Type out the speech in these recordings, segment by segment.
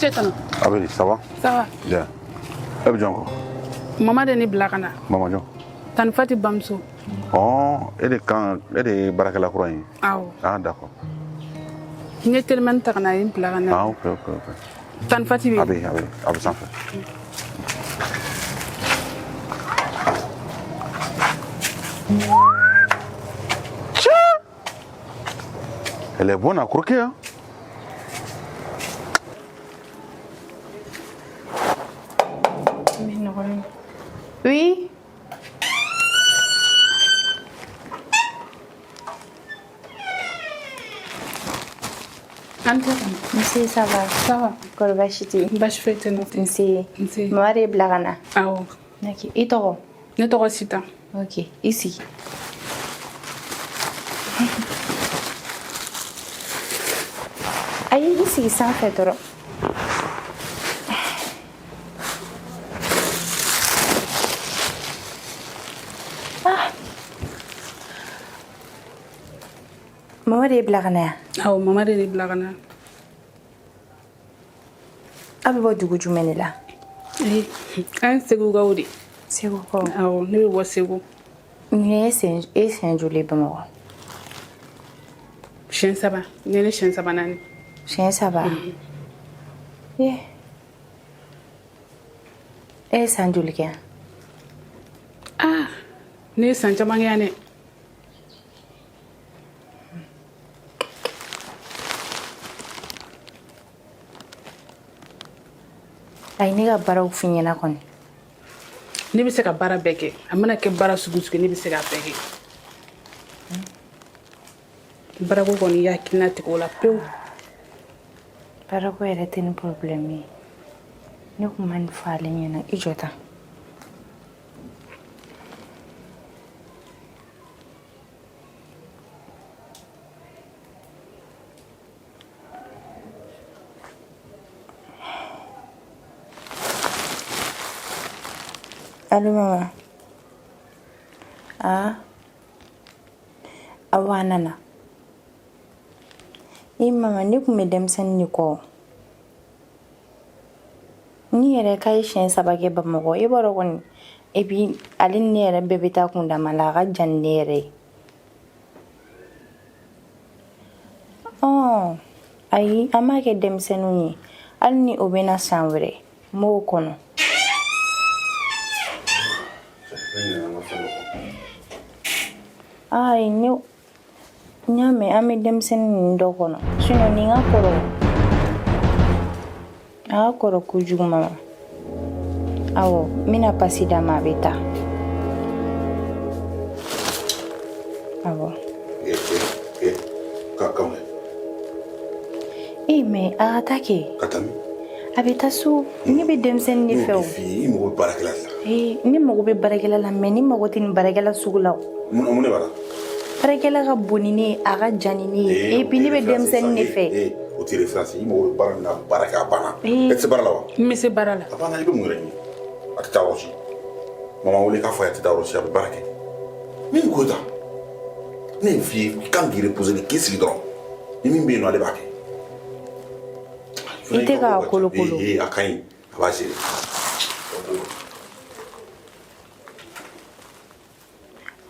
Ce tɔnɔ. A bɛ di, ça va? Ça va. Bien. E bɛ jɔn kɔ? Mama de ne bila ka na. Mama jɔn? Tani Fati bamuso. Ɔn, e de kan, e de ye baarakɛla kura in ye? Awɔ. Ah, d'accord. N ye telimani ta ka na, a ye n bila ka na. Ah, ok, ok, ok. Tani Fati bɛ A yen. bɛ yen, a bɛ yen, a bɛ sanfɛ. Elle est bonne à croquer, hein? Oui. An tɛ tɔnɔ. Nse, ça va? Ça va. Kɔri baasi tɛ yen? Baasi foyi tɛ n na. Nse. Nse. Mama de ye bila ka na. Awɔ. Ok. I tɔgɔ? Ne tɔgɔ Sitan. Ok. I sigi. Ayi, i sigi sanfɛ dɔrɔn. Ah. Mama de ye bila ka na yan? Awɔ, mama de ye ne bila ka na. Aw bɛ bɔ dugu jumɛn de la? Ee, an ye Segukaw de. Segukaw? Awɔ, ne bɛ bɔ Segu. Nin ye e siɲɛ joli ye Bamakɔ? Siɲɛ saba. Nin ye ne siɲɛ sabanan ye. Siɲɛ saba? Ee. E ye san joli kɛ yan? Ah, ne ye san caman kɛ yan dɛ. Ayi, ne ka baaraw f'i ɲɛna kɔni. Ne bɛ se ka baara bɛɛ kɛ. A mana kɛ baara sugu sugu, ne bɛ se k'a bɛɛ kɛ. Baarako kɔni, i hakilina tigɛ o la pewu. Baarako yɛrɛ tɛ ni problème ye. Ne kun ma nin fɔ ale ɲɛna. I jɔ tan. Allo mama. Ah. Awɔ, a nana. I mama, ne kun bɛ denmisɛnnin de kɔ. Ni yɛrɛ k'a ye siɲɛ saba kɛ Bamakɔ, e b'a dɔn kɔni. Et puis ale ni ne yɛrɛ bɛɛ bɛ taa kundama la, a ka jan ni ne yɛrɛ ye. Ɔn, ayi, an b'a kɛ denmisɛnninw ye. Hali ni o bɛ na san wɛrɛ, n b'o kɔnɔ. Ayi, ne n y'a mɛn, an bɛ denmisɛnnin ninnu dɔ kɔnɔ. Sinon nin ka kɔrɔ. A ka kɔrɔ kojugu mama. Awɔ, n bɛna pasi d'a ma, a bɛ taa. Awɔ. Ka mun kɛ? Ee, mais a ka taa kɛ. Ka taa min? A bɛ taa so. Ne bɛ denmisɛnnin de fɛ o. I mago bɛ baarakɛla de la. Ee, ne mago bɛ baarakɛla la, mais ne mago tɛ nin baarakɛla sugu la o. Mun de b'a la? Baarakɛla ka bon ni ne ye, a ka jan ni ne ye. Et puis ne bɛ denmisɛnnin de fɛ. Ee, o tɛ référence. I mago bɛ baara min na, baara kɛ, a banna. E tɛ se baara la wa? N bɛ se baara la. A banna, i bɛ mun yɛrɛ ɲini? A tɛ taa yɔrɔ si. Mama wele k'a fɔ a ye, a tɛ taa yɔrɔ si, a bɛ baara kɛ. Min ko ta, ne ye f'i ye, i kan k'i reposer de, k'i sigi dɔrɔn. Ni min bɛ yen nɔ, ale b'a kɛ. I tɛ k'a kolokolo. Ee, a ka ɲi, a b'a gérer.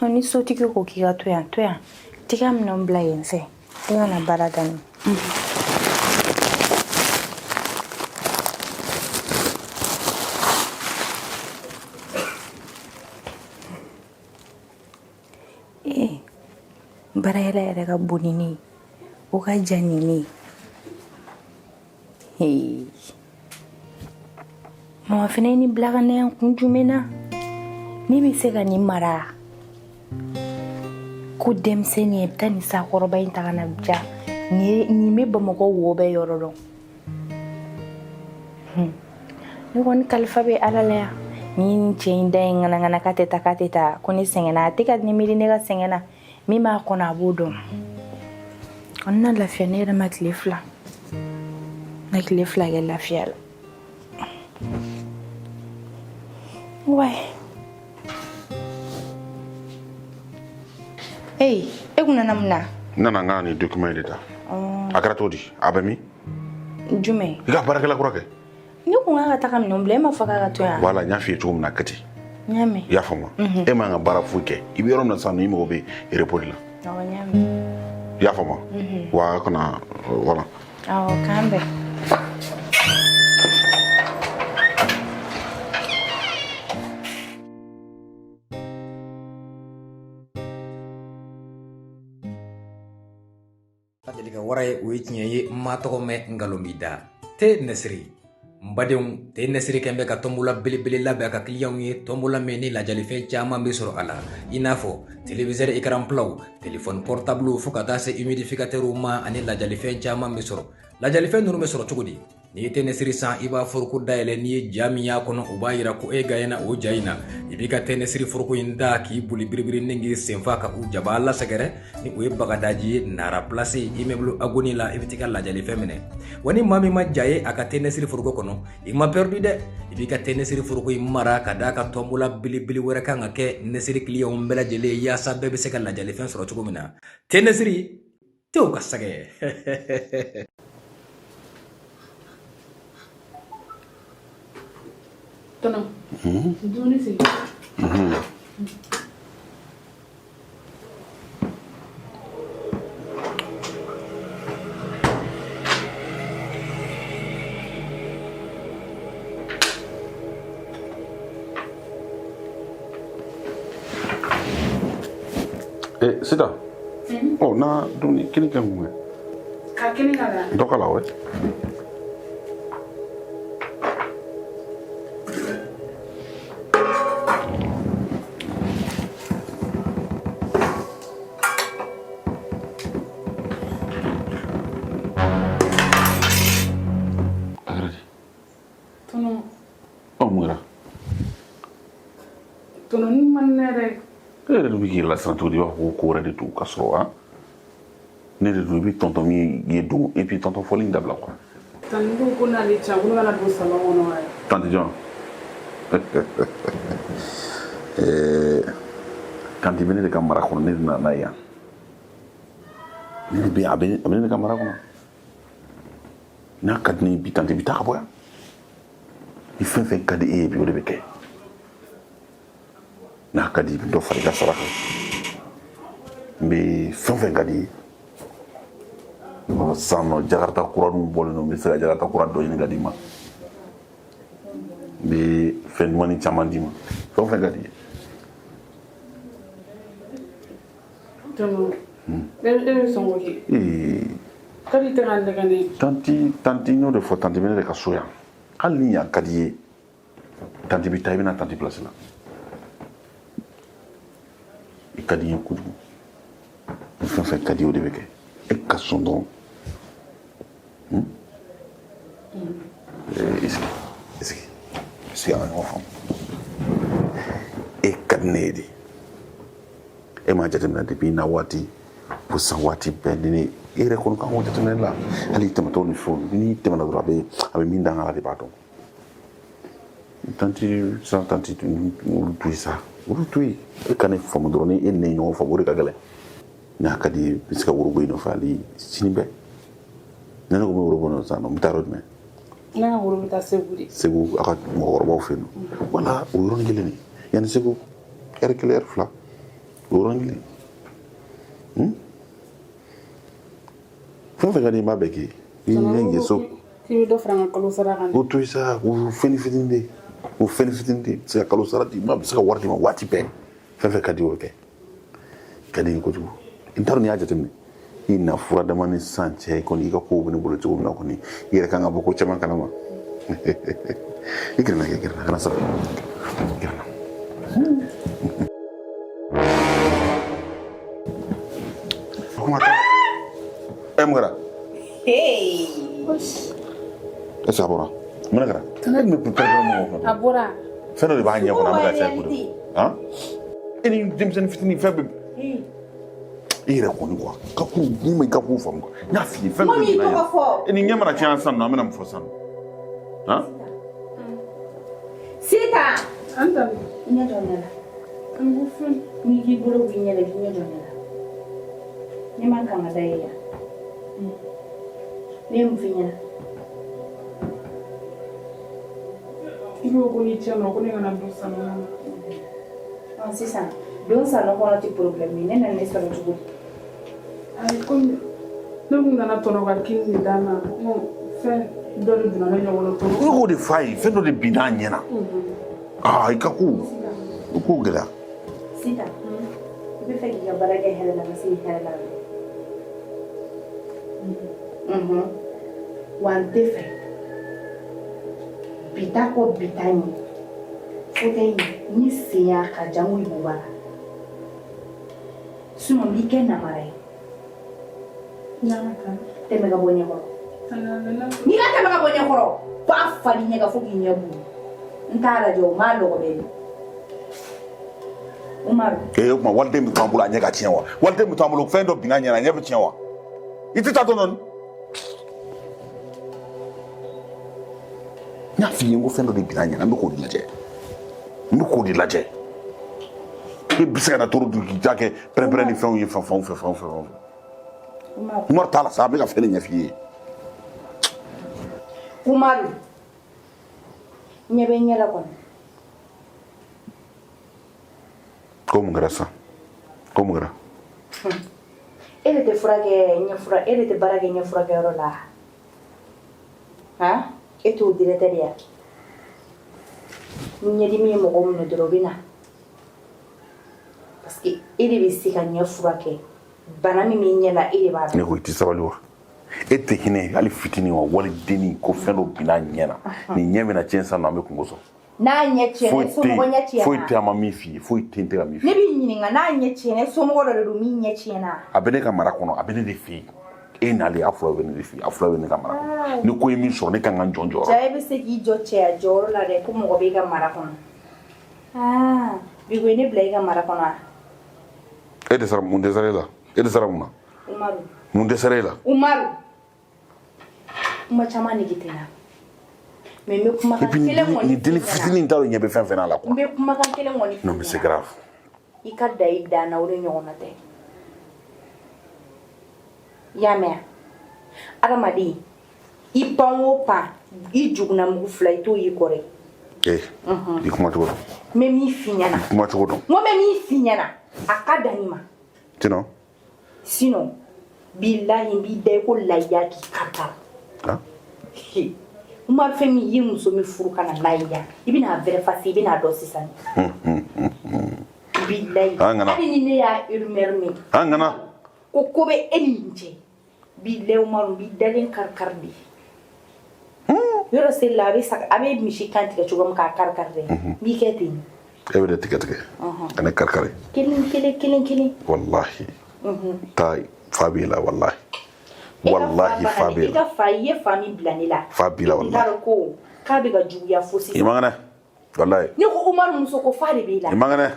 Ni sotigi ko k'i ka to yan, to yan. T'i ka minɛnw bila yen fɛ. I kana baara daminɛ. Ee, baarakɛla yɛrɛ ka bon ni ne ye. O ka jan ni ne ye. Ee. Mama fana ye nin bila ka na yan kun jumɛn na? Ne bɛ se ka nin mara ko denmisɛnnin ye, bɛ taa nin sakɔrɔba in ta ka na ja. Nin bɛ Bamakɔ wo bɛɛ yɔrɔ dɔn. Ne kɔni kalifa bɛ Ala la yan. Ni nin cɛ in da ye ŋanaŋana k'a tɛ taa, k'a tɛ taa, ko ne sɛgɛnna, a tɛ ka ne miiri ne ka sɛgɛn na. Min b'a kɔnɔ, a b'o dɔn. Kɔni na lafiya, ne yɛrɛ ma tile fila. Na tile fila kɛ lafiya la. Ouais. Hey, e kun nana mun na? N nana n ka nin document de ta. A kɛra cogo di? A bɛ min? Jumɛn? I ka baarakɛla kura kɛ. Ne kun kan ka taga minɛnw bila, e ma fɔ k'a ka to yan. Voilà, n y'a f'i ye cogo min na, a kɛ ten. N y'a mɛn. I y'a faamu? E man ka baara foyi kɛ. I bɛ yɔrɔ min na sisan nɔ, i mago bɛ repos de la. Awɔ, n y'a mɛn. I y'a faamu? Wa kana, voilà. Awɔ, k'an bɛn. Deli ka wara ye, o ye tiɲɛ ye. N ma tɔgɔ mɛn, nkalon b'i da. Te Nɛsiri, n badenw, te Nɛsiri kɛn bɛ ka tɔnbola belebele labɛn a ka kiliyanw ye. Tɔnbola min ni lajalifɛn caman bɛ sɔrɔ a la, i n'a fɔ téléviseur écran plat, téléphone portable, fo ka taa se humidificateur ma, ani lajalifɛn caman bɛ sɔrɔ. Lajalifɛn ninnu bɛ sɔrɔ cogo di? N'i ye te Nɛsiri san, i b'a foroko dayɛlɛ. N'i ye ja min y'a kɔnɔ, o b'a yira ko e gagnena o ja in na. I b'i ka te Nɛsiri foroko in da k'i boli biribiri ni k'i senfa ka u jaba lasɛgɛrɛ ni o ye Bagadaji ye, Nara Place, immeuble Agoni la. I bɛ t'i ka lajalifɛn minɛ. Wa ni maa min ma ja ye a ka te Nɛsiri foroko kɔnɔ, i ma perdu dɛ. I b'i ka te Nɛsiri foroko in mara ka d'a ka tɔnbola belebele wɛrɛ kan ka kɛ Nɛsiri kiliyanw bɛɛ lajɛlen ye, yaasa bɛɛ bɛ se ka lajalifɛn sɔrɔ cogo min na. Te Nɛsiri tew ka sɛgɛ. Tɔnɔ, dumuni sigi. Eh, Sita. Oh, na dumuni kini kɛ mun kɛ? Ka kini k'a la. Dɔ k'a la, wɛ. A kɛra di? Tɔnɔ. Ɔ, mun kɛra? Tɔnɔ, ni man ne yɛrɛ. E yɛrɛ dun bɛ k'i lasiran cogo di? I b'a fɔ ko ko wɛrɛ de don ka sɔrɔ han. Ne de don, i bɛ tonton min ye don, et puis tonton fɔli in dabila quoi. Tani ko ko n'ale ca, ko ne kana don salon kɔnɔ wa? Tantie jɔn? Tantie bɛ ne de ka mara kɔnɔ, ne de nana n'a ye yan. Ne de bɛ a bɛ ne de ka mara kɔnɔ. N'a ka di ne ye bi, tantie bɛ taa ka bɔ yan. Ni fɛn fɛn ka di e ye bi, o de bɛ kɛ. N'a ka di i bɛ dɔ fara i ka sara kan. N bɛ fɛn fɛn ka di i ye. Sisan nɔ, jakarta kuraninw bɔlen don, n bɛ se ka jakarta kura dɔ ɲini ka d'i ma. N bɛ fɛn dumani caman d'i ma. Fɛn o fɛn ka di i ye. Tɔnɔ, e bɛ sɔn k'o kɛ? Ee. K'ale tɛ ka n nɛgɛ ne. Tantie, tantie, n y'o de fɔ, tantie bɛ ne de ka so yan. Hali ni yan ka di i ye, tantie bɛ taa, i bɛ na tantie place la. I ka di n ye kojugu. Ni fɛn fɛn ka di i ye, o de bɛ kɛ. E ka sɔn dɔrɔn. I sigi, i sigi, i sigi, an ka ɲɔgɔn faamu. E ka di ne ye de. E m'a jateminɛ depuis na waati fo sisan, waati bɛɛ ni ne e yɛrɛ kɔni kan k'o jateminɛ ne la. Hali i tɛmɛtɔ ni fɛnw, n'i tɛmɛna dɔrɔn, a bɛ min da n kan de b'a dɔn. Tantie sisan, tantie, olu to yen sa, olu to yen. E ka ne faamu dɔrɔn, ni e ni ne ye ɲɔgɔn faamu, o de ka gɛlɛn. N'a ka di i ye, i bɛ se ka woro bɔ i nɔfɛ hali sini bɛɛ. Ni ne ko n bɛ woro bɔ nɔ sisan nɔ, n bɛ taa yɔrɔ jumɛn? Ne ka woro bɛ taa Segu de. Segu, a ka mɔgɔkɔrɔbaw fɛ yen nɔ. Wala, o yɔrɔnin kelen de. Yanni Segu, ɛri kelen, ɛri fila, o yɔrɔnin kelen. Fɛn o fɛn ka di i ye, n b'a bɛɛ k'i ye. I ye ɲɛ so. K'i bɛ dɔ fara n ka kalo sara kan. O to yen sa, o fɛnnin fitinin de ye. O fɛnnin fitinin de ye. I bɛ se ka kalo sara d'i ma, a bɛ se ka wari d'i ma waati bɛɛ. Fɛn fɛn ka di i ye, o bɛ kɛ. Ka di n ye kojugu. N t'a dɔn n'i y'a jateminɛ. I na fura dama ni sisan cɛ kɔni, i ka kow bɛ ne bolo cogo min na kɔni, i yɛrɛ kan ka bɔ ko caman kalama. I gɛrɛ na kɛ, gɛrɛ na, kana siran. Gɛrɛ na. Kuma tɛ. Ɛ, mun kɛra? Est-ce que a bɔra? Mun de kɛra? Ne tun bɛ pɛrɛn mɔgɔw kɔnɔ. A bɔra. Fɛn dɔ de b'a ɲɛ kɔnɔ, an bɛ ka caya kojugu. Han? E ni denmisɛnnin fitinin fɛn bɛɛ. I yɛrɛ kɔni quoi, ka ko n'i ma i ka ko faamu quoi. N y'a f'i ye, fɛn dɔ de donna yan. E ni ɲɛ mana tiɲɛ sisan nɔ, an bɛna mun fɔ sisan nɔ? Han? Sita! An ta. I ɲɛ jɔ ne la. An ko fɛn. N'i k'i bolo b'i ɲɛ la, i k'i ɲɛ jɔ ne la. Ne ma kan ka da ye yan. Ne ye mun f'i ɲɛna? Tigi ko ni cɛ nɔ ko ne kana don salon kɔnɔ. Sisan don salon kɔnɔ tɛ problème ye, ne nana ne sɔrɔ cogo di? Ayi, komi ne kun nana tɔnɔ ka kini de d'a ma, n ko fɛn dɔ de donna ne ɲɛ kɔnɔ tɔnɔ. I k'o de f'a ye, fɛn dɔ de binna a ɲɛ na. Aa, i ka ko o ko gɛlɛya. Sitan, i bɛ fɛ k'i ka baara kɛ hɛrɛ la ka se hɛrɛ la. Wa n tɛ fɛ bi ta kɔ bi ta ɲɛ fauteuil ni sen y'a ka jango i b'o b'a la, sinon n b'i kɛ namara ye. Tɛmɛ ka bɔ ɲɛkɔrɔ. N'i ka tɛmɛ ka bɔ ɲɛkɔrɔ, b'a fali ɲɛ kan fo k'i ɲɛ bulu. N t'a lajɛ, o m'a lɔgɔ bɛɛ de. Umaru. Ee, o tuma waliden bɛ to an bolo, a ɲɛ ka tiɲɛ wa? Waliden bɛ to an bolo, fɛn dɔ binna a ɲɛ na, a ɲɛ bɛ tiɲɛ wa? I tɛ taa dɔɔnin dɔɔnin. N y'a f'i ye n ko fɛn dɔ de binna a ɲɛ na, n bɛ k'o de lajɛ. N bɛ k'o de lajɛ. E bɛ se ka na toro dun k'i ta kɛ pɛrɛn-pɛrɛn ni fɛnw ye fan fanw fɛ, fan fɛ, fan fɛ. Umaru t'a la sa, n bɛ ka fɛn de ɲɛf'i ye. Umaru, ɲɛ bɛ ɲɛ la kɔni. Ko mun kɛra sisan? Ko mun kɛra? E de tɛ furakɛ ɲɛ fura, e de tɛ baara kɛ ɲɛ furakɛyɔrɔ la. Han? E t'o directeur ye wa? Ni ɲɛdimi ye mɔgɔ minɛ dɔrɔn, o bɛ na. Parce que e de bɛ se ka ɲɛ furakɛ. Bana min b'i ɲɛ la, e de b'a dɔn. Ne ko i tɛ sabali wa? E tɛ hinɛ hali fitinin wa? Walidennin ko fɛn dɔ binna a ɲɛ na. Nin ɲɛ bɛna tiɲɛ sisan nɔ, an bɛ kungo sɔrɔ. N'a ɲɛ tiɲɛna, somɔgɔ ɲɛ tiɲɛna. Foyi tɛ, a ma min f'i ye, foyi tɛ n tɛ ka min f'i ye. Ne b'i ɲininka, n'a ɲɛ tiɲɛna, somɔgɔ dɔ de don min ɲɛ tiɲɛna. A bɛ ne ka mara kɔnɔ, a bɛ ne de fɛ yen. E n'ale, a fila bɛ ne de fɛ yen, a fila bɛ ne ka mara kɔnɔ. Ni ko ye min sɔrɔ, ne kan ka n jɔ n jɔyɔrɔ. Ja, e bɛ se k'i jɔ cɛya jɔyɔrɔ la dɛ, ko mɔgɔ b'e ka mara kɔnɔ. Aa, bi ko ye ne bila i ka mara kɔnɔ wa? E dɛsɛra, mun dɛsɛra e la? E dɛsɛra mun na? Umaru. Mun dɛsɛra e la? Umaru. Kuma caman nege tɛ n na. Mais n bɛ kumakan kelen kɔni. Nin dennin fitinin t'a dɔn ɲɛ bɛ fɛn fɛn na la quoi. N bɛ kumakan kelen kɔni. Non mais c'est grave. I ka da i dan na, o de ɲɔgɔnna tɛ. I y'a mɛn wa? Adamaden, i pan o pan, i jugunna mugu fila, i t'o y'i kɔrɔ ye. Ee, i kuma cogo dɔn. N bɛ min f'i ɲɛna. I kuma cogo dɔn. N ko n bɛ min f'i ɲɛna, a ka dan nin ma. Sinon. Sinon, bilahi, n b'i da i ko layiya k'i kari-kari. Umaru, fɛn min i ye muso min furu ka na n'a ye yan, i bɛna a vrai face, i bɛna a dɔn sisan. Bilahi. An kana. Hali ni ne y'a rumeur mɛn. An kana. Ko ko bɛ e ni nin cɛ. Bilahi Umaru, n b'i dalen kari-kari de. Yɔrɔ seli la, a bɛ saga, a bɛ misi kan tigɛ cogo min k'a kari-kari dɛ. N b'i kɛ ten. E bɛ ne tigɛ tigɛ. Ka ne kari kari. Kelen kelen kelen kelen. Walahi. Taa fa b'i la walahi. Walahi fa b'i la. I ka fa, i ye fa min bila ne la. Fa b'i la walahi. I t'a dɔn ko k'a bɛ ka juguya fo sisan. I man kɛnɛ. Walahi. Ne ko Umaru, muso ko fa de b'i la. I man kɛnɛ.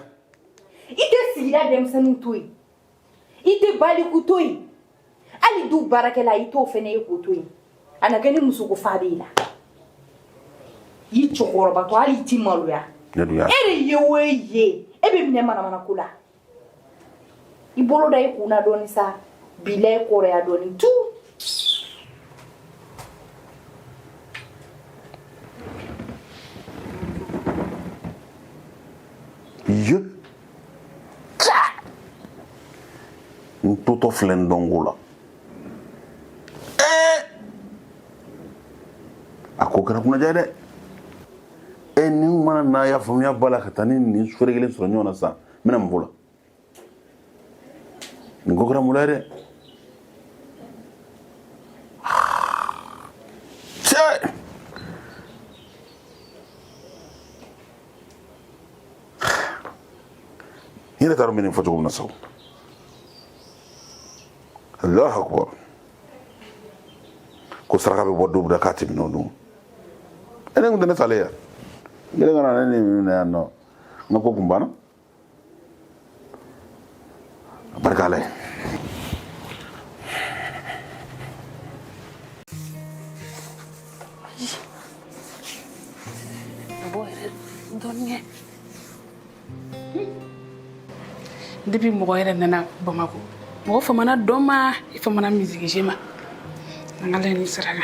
I tɛ sigida denmisɛnninw to yen. I tɛ baliku to yen. Hali du baarakɛla, i t'o fɛnɛ ye k'o to yen. A na kɛ ni muso ko fa b'i la. I cɛkɔrɔbatɔ, hali i ti maloya. Ne dun y'a. E de ye o ye, e bɛ minɛ manamana ko la. I bolo da i kun na dɔɔni sa, bilahi kɔrɔya dɔɔni tu. Ye. N totɔ filɛ n dɔnko la. Ee! A ko kɛra kunnaja ye dɛ. E ni mana n'a y'a faamuya ba la ka taa ni nin feere kelen sɔrɔ ɲɔgɔn na sisan, n bɛna mun fɔ la? Nin ko kɛra maloya ye dɛ. Cɛ! N yɛrɛ t'a dɔn n bɛ nin fɔ cogo min na sa. Allahu akbar. Ko saraka bɛ bɔ don min na k'a tɛ minɛ o don. E ne kun tɛ ne salen yan. N kɛlen ka na ne ni minɛ yan nɔ. N ka ko kun banna. A barika Ala ye. Bɔ yɛrɛ dɔɔnin kɛ. Depuis mɔgɔ yɛrɛ nana Bamakɔ, mɔgɔ famana dɔn ma, i famana musique ma. An ka ala ni saraka.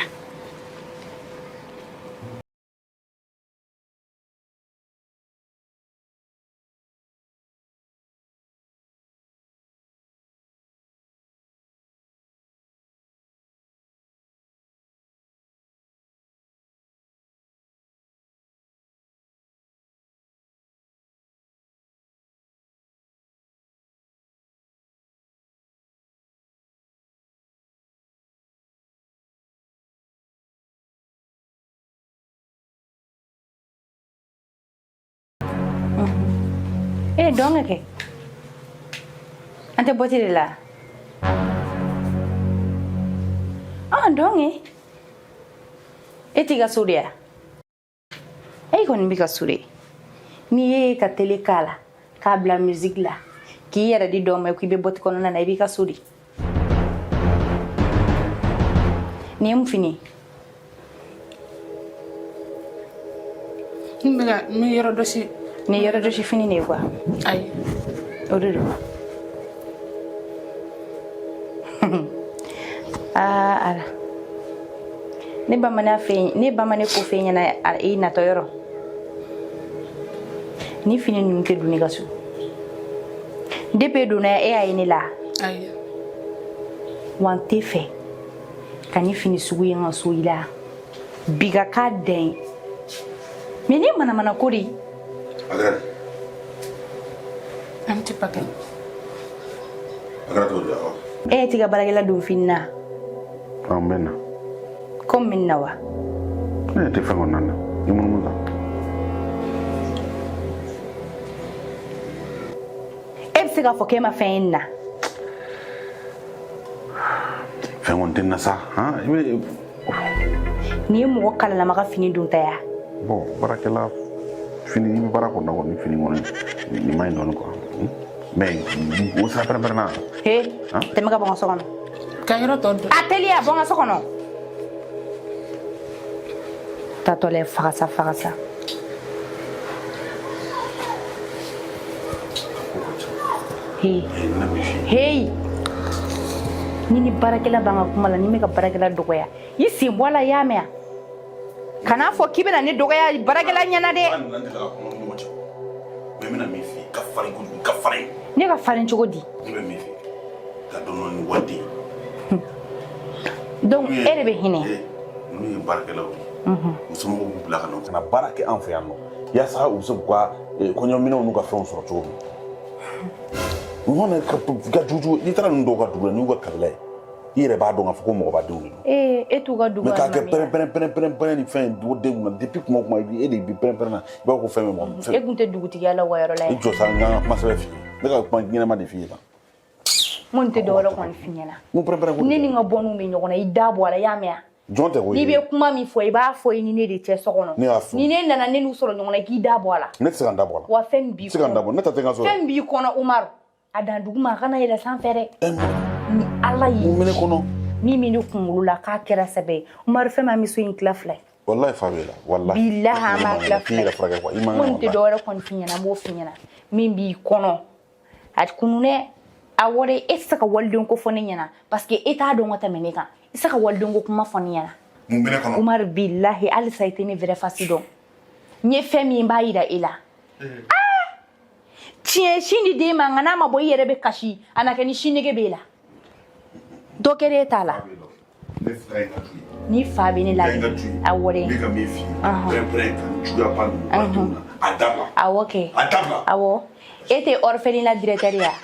E dɔn ka kɛ an tɛ boîte de la an dɔn kɛ e t'i ka so de ya e kɔni b'i ka so de n'i ye ka télé k'a la k'a bila musique la k'i yɛrɛ di dɔ ma k'i bɛ boîte kɔnɔna na i b'i ka so de nin ye mun fini ye n bɛ ka n bɛ yɔrɔ dɔ si nin ye yɔrɔ dɔ si fini de ye quoi ayi o de don aa ala ne ba ma ne fɛ ne ba ma ne ko f'e ɲɛna i natɔ yɔrɔ ni fini ninnu tɛ don ne ka so depuis e donna e y'a ye ne la ayi wa n tɛ fɛ ka ni fini sugu ye n ka so i la bi ka k'a dan ye mais ni manamana ko de ye A kɛra di? Un petit paquet. A kɛra cogo di awɔ? E t'i ka baarakɛla don fini na An bɛ na. Ko min na wa? Ne ɲɛ tɛ fɛn kɔnɔna na. I munumunu kan. E bɛ se k'a fɔ k'e ma fɛn ye nin na? Fɛn kɔni tɛ n na sa. Han, i bɛ Nin ye mɔgɔ kalalama ka fini donta ya. Bon, baarakɛla fini i bɛ baara kɔni na kɔni fini kɔni nin man ɲi dɔɔni quoi. Mais o sira pɛrɛn-pɛrɛn na. He, tɛmɛ ka bɔ n ka so kɔnɔ. Ka yɔrɔ tɔ dɔn. A teliya, bɔ n ka so kɔnɔ. Tatɔlɛ fagasa fagasa. Hey. Hey. Ni ni baarakɛla b'an ka kuma la, ni bɛ ka baarakɛla dɔgɔya, i sen bɔ a la, i y'a mɛn wa? Kana fɔ k'i bɛna ne dɔgɔya baarakɛla ɲɛna dɛ. Mais n bɛna min f'i ye, ka farin kojugu, ka farin. Ne ka farin cogo di? Ne bɛ min f'i ye, ka dɔɔni ni waliden. Donc e de bɛ hinɛ. Ninnu ye baarakɛlaw ye. U somɔgɔw b'u bila ka na ka na baara kɛ an fɛ yan nɔ yaasa u bɛ se k'u ka kɔɲɔminɛnw n'u ka fɛnw sɔrɔ cogo min. Ɲɔgɔn ka jugu, n'i taara ninnu dɔw ka dugu la, n'u ka kabila ye, i yɛrɛ b'a dɔn k'a fɔ ko mɔgɔbadenw de don. Ee, e t'u ka dugu. Mais k'a kɛ pɛrɛn pɛrɛn pɛrɛn pɛrɛn pɛrɛn ni fɛn ye den kunna depuis kuma o kuma e de bɛ pɛrɛn pɛrɛn na, i b'a fɔ ko fɛn bɛ mɔgɔ min. E kun tɛ dugutigiya la u ka yɔrɔ la I yan. jɔ sa, n ka kuma sɛbɛn f'i ye, ne ka kuma ɲɛnama de f'i ye tan. N kɔni tɛ dɔwɛrɛ kɔni f'i ɲɛna. Mun pɛrɛn pɛrɛn ko? Ne ni n ka bɔnniw bɛ ɲɔgɔn na, i da bɔ a la, i y'a mɛn wa? Jɔn tɛ ko N'i bɛ kuma min fɔ, i b'a fɔ i ni ne de cɛ so kɔnɔ. Ne y'a fɔ. Ni ne nana ne n'u sɔrɔ ɲɔgɔn na, i k'i da bɔ a la. Ne tɛ se ka n da bɔ a la. Wa fɛn min b'i Tɛ se ka n da bɔ, ne ta tɛ n ka so. Fɛn min b'i kɔnɔ, Umaru, a dan duguma, a kana yɛlɛ sanfɛ dɛ. Ni Ala ye. Mun bɛ ne kɔnɔ? Min bɛ ne kunkolo la k'a kɛra sɛbɛ ye. Umaru, fɛn min an bɛ so in tila fila ye. Walahi fa b'e la, walahi. Bilahi an b'a tila K'i fila ye. yɛrɛ furakɛ quoi, i man N kɔni tɛ kɛnɛ. dɔwɛrɛ kɔni f'i ɲɛna, n b'o f'i ɲɛna. Min b'i kɔnɔ, a kunu dɛ. A wari, e tɛ se ka waliden ko fɔ ne ɲɛna parce que e t'a dɔn ka tɛmɛ ne kan. I tɛ se ka waliden ko kuma fɔ ne ɲɛna. Mun bɛ ne kɔnɔ? Umaru, bilahi, halisa i tɛ ne vraie face dɔn. N ye fɛn min, n b'a yira e la. Tiɲɛ sin di den ma, nka n'a ma bɔ, i yɛrɛ bɛ kasi, a na kɛ ni sin nege b'e la. Dɔ kɛra e ta la. Ne fa ye n ka du ye. Ni fa bɛ ne la. N ka du ye. A wari. N bɛ ka min f'i ye, pɛrɛn pɛrɛn ka juguya ba ninnu ba denw na, a dabila. Awɔ kɛ. A dabila. Awɔ. E tɛ orphelinat directeur ye wa?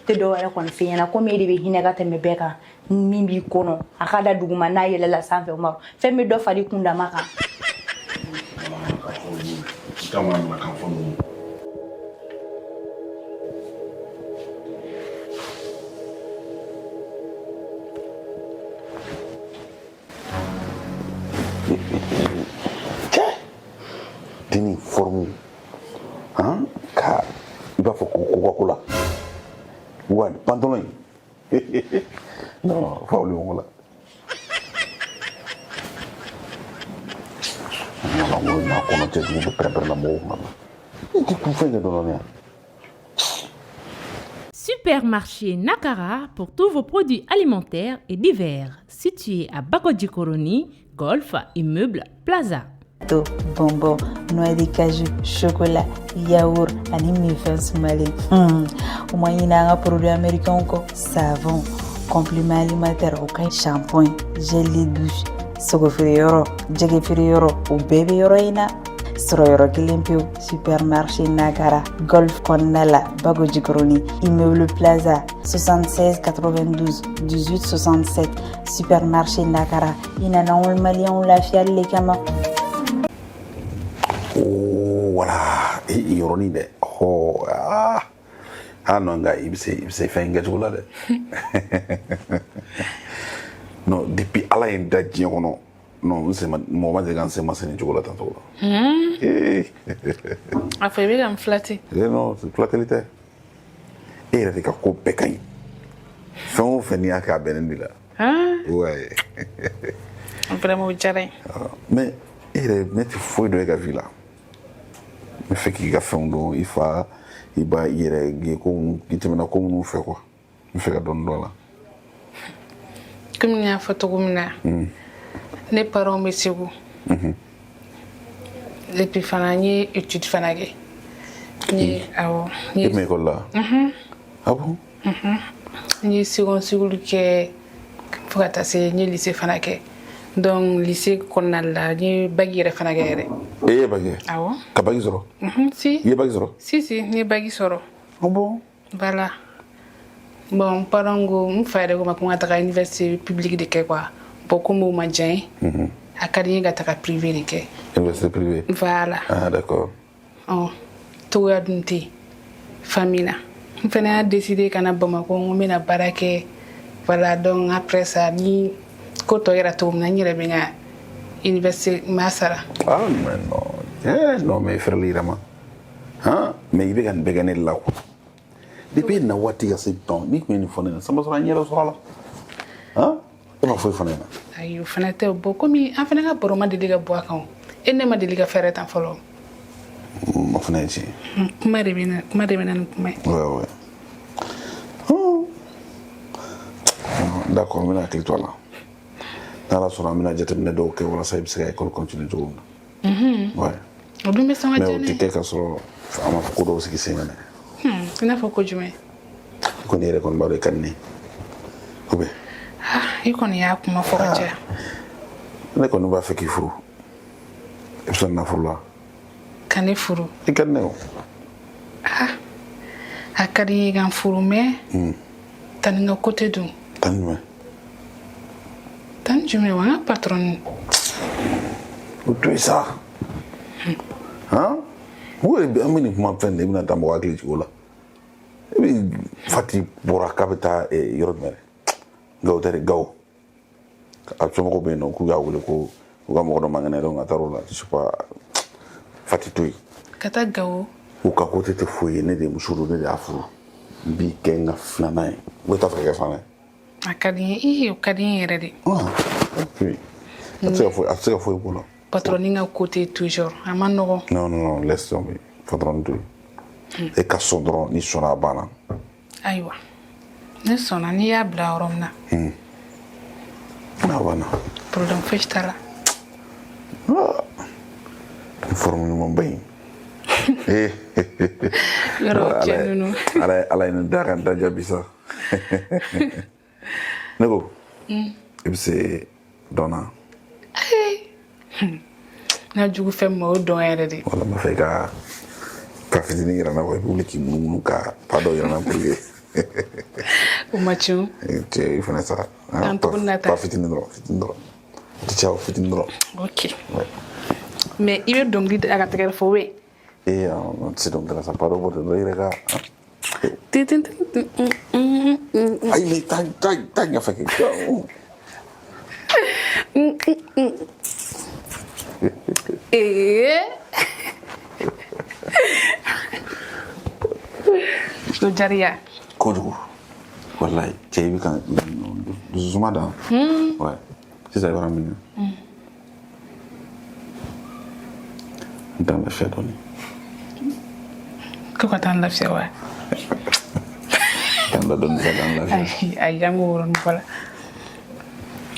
Tɛ dɔwɛrɛ kɔni f'i ɲɛna, komi e de bɛ hinɛ ka tɛmɛ bɛɛ kan. Min b'i kɔnɔ, a ka da duguma, n'a yɛlɛla sanfɛ, Umaru, fɛn bɛ dɔ far'i kundama kan. I ka manamanakan fɔ ninnu. Cɛ, denni forme han ka i b'a fɔ ko Coca-Cola wa pantalon in, non, fa olu ɲɔgɔn la. Ɲɔgɔn n'a kɔnɔ cɛjugu bɛ pɛrɛn-pɛrɛn na mɔgɔw kunna, i tɛ kun fɛn kɛ dɔɔnin yan. Supermarché Nakara pour tous vos produits alimentaires et divers, situé à Bakodjikoroni, Golf, Immeuble Plaza. To bonbon, noix de cajou, chocolat, yaourt ani minfɛn sumalen. U ma ɲinɛ an ka produit américain kɔ, savon, complément alimentaire, o ka ɲi, shampoing, gel de douche, sogofeereyɔrɔ, jɛgɛfeereyɔrɔ, o bɛɛ bɛ yɔrɔ in na. Sɔrɔ yɔrɔ kelen pewu, supermarché Nakara, Golf kɔnɔna la, Bagojikoroni, Immeuble Plaza, 76 92 18 67. Supermarché Nakara, i nana anw maliyɛnw lafiyali le kama. Oh, voilà, i yɔrɔnin dɛ. Ɔhɔ. Ah non, nka i bɛ se fɛn in kɛcogo la dɛ. Non, depuis Ala ye n da diɲɛ kɔnɔ, non, n sen ma, mɔgɔ ma deli ka n sen ma se nin cogo la tan cogo la. Eh. A fɔ i bɛ ka n flatter. Eh non, flatterie tɛ. E yɛrɛ de ka ko bɛɛ ka ɲi. Fɛn o fɛn n'i y'a kɛ, a bɛnnen de la. Ouais. Vraiment, o diyara n ye. Ah, mais e yɛrɛ, ne tɛ foyi dɔn e ka vie la. N bɛ fɛ k'i ka fɛnw dɔn, i fa, i ba, i yɛrɛ ye ko minnu, i tɛmɛna ko minnu fɛ quoi. N bɛ fɛ ka dɔɔni dɔn a la. Komi n y'a fɔ cogo min na, ne parents bɛ Segu. Et puis fana, n ye étude fana kɛ. N ye, awɔ, n E ye tun bɛ école la? Ah bon? N ye second cycle kɛ fo ka taa se n ye lycée fana kɛ. Donc lycée kɔnɔna la, n ye bac yɛrɛ fana kɛ yɛrɛ. E ye bac kɛ? Awɔ. Ka bac sɔrɔ? Si. I ye bac sɔrɔ? Si, si, n ye bac sɔrɔ. Ah bon? Voilà. Bon, n parents ko, n fa yɛrɛ ko ma ko n ka taga université publique de kɛ quoi. Bon, komi o ma diya n ye, a ka di n ye ka taga privé de kɛ. Université privée? Voilà. Ah d'accord. Ɔ, togoya dun tɛ yen famille na. N fana y'a décidé ka na Bamakɔ, n ko n bɛna baara kɛ. Voilà, donc après ça, ni ko tɔ yɛrɛ cogo min na, n yɛrɛ bɛ n ka université, n b'a sara. Ah mais non. Eh non, mais frère yɛrɛ ma. Han, mais i bɛ ka nin bɛɛ kɛ ne de la quoi. Depuis e na waati ka se dɔn, n'i tun ye nin fɔ ne ɲɛna, san ma sɔrɔ an ɲɛ dɔ sɔrɔ a la. Han? E ma foyi fɔ ne ɲɛna. Ayi, o fana tɛ. Bon, komi an fana ka baro ma deli ka bɔ a kan o, e ne ma deli ka fɛɛrɛ tan fɔlɔ. O fana ye tiɲɛ ye. Kuma de bɛ na, kuma de bɛ na ni kuma ye. Ouais. Oh. D'accord, n bɛna hakili to a la. N'Ala sɔnna, an bɛna jateminɛ dɔw kɛ walasa i bɛ se ka école continuer cogo min na. Ouais. O dun bɛ sɔn ka Mais diya o ne tɛ ye. kɛ ka sɔrɔ an ma ko dɔw sigi sen kan dɛ. I n'a fɔ ko jumɛn? I kɔni yɛrɛ kɔni b'a dɔn i ka di ne ye. Ou bien? Ah, i kɔni y'a kuma fɔ ka caya. Ne kɔni b'a fɛ k'i furu. I bɛ sɔn na furu la? Ka ne furu? I ka di ne ye o. Ah, a ka di n ye ka n furu, mais tani ka côté dun. Tan jumɛn? Tani jumɛn wa? An ka patron. O to yen sa. Han? Mɔgɔ de bɛ an bɛ nin kuma fɛn de, i bɛna taa mɔgɔ hakili jigin o la. E bɛ Fati bɔra k'a bɛ taa yɔrɔ jumɛn dɛ? Gawo tɛ dɛ, Gawo. A somɔgɔw bɛ yen nɔ, k'u y'a wele ko u ka mɔgɔ dɔ man kɛnɛ, donc a taara o la, je sais pas. Fati to yen. Ka taa Gawo? U ka côté tɛ foyi ye, ne de ye muso don, ne de y'a furu. N b'i kɛ n ka filanan ye. O t'a fɛ ka kɛ filanan ye? A ka di n ye. Ii, o ka di n ye yɛrɛ de. Ah, ok. A tɛ se ka foyi b'o la. Patron ka côté toujours a ma nɔgɔn. Non, non, non, laisse tomber. Patron to yen. E ka sɔn dɔrɔn, n'i sɔnna, a banna. Ayiwa, ne sɔnna, n'i y'a bila yɔrɔ min na. A banna. Problème fosi t'a la. Nin forme ɲumanba in. Eh. Yɔrɔ cɛ ninnu. Ala ye nin da ka n da jaabi sa. Ne ko, i bɛ se dɔn na? N ka jugu fɛn min ma, o dɔn yɛrɛ de. Wala, n b'a fɛ i ka ka fitinin yira n na quoi. I bɛ wuli k'i munumunu ka pas dɔw yira n na pour que. O ma tiɲɛ. Cɛ, i fana sa. Kan tuguni na ta. Pas fitinin dɔrɔn, fitinin dɔrɔn. O tɛ caya o, fitinin dɔrɔn. Ok. Ouais. Mais i bɛ dɔnkili da ka tɛgɛrɛ fɔ we. Eh, an tɛ se dɔnkili la sa, pas dɔ bɔ dɛ, i yɛrɛ ka. Tin, tin, tin, tin, mm, mm, mm. Ayi, mais taa taa taa ɲɛfɛ kɛ. Ee, o jariya. Kojugu. Wallahi, cɛ, i bɛ ka dususuma dan. Ouais. Sisan i b'a minɛ. N t'an lafiya dɔɔni. Ko ka taa n lafiya wa? T'an da dɔɔni sa, k'an lafiya. Ayi ayi, an k'o yɔrɔnin fɔ la.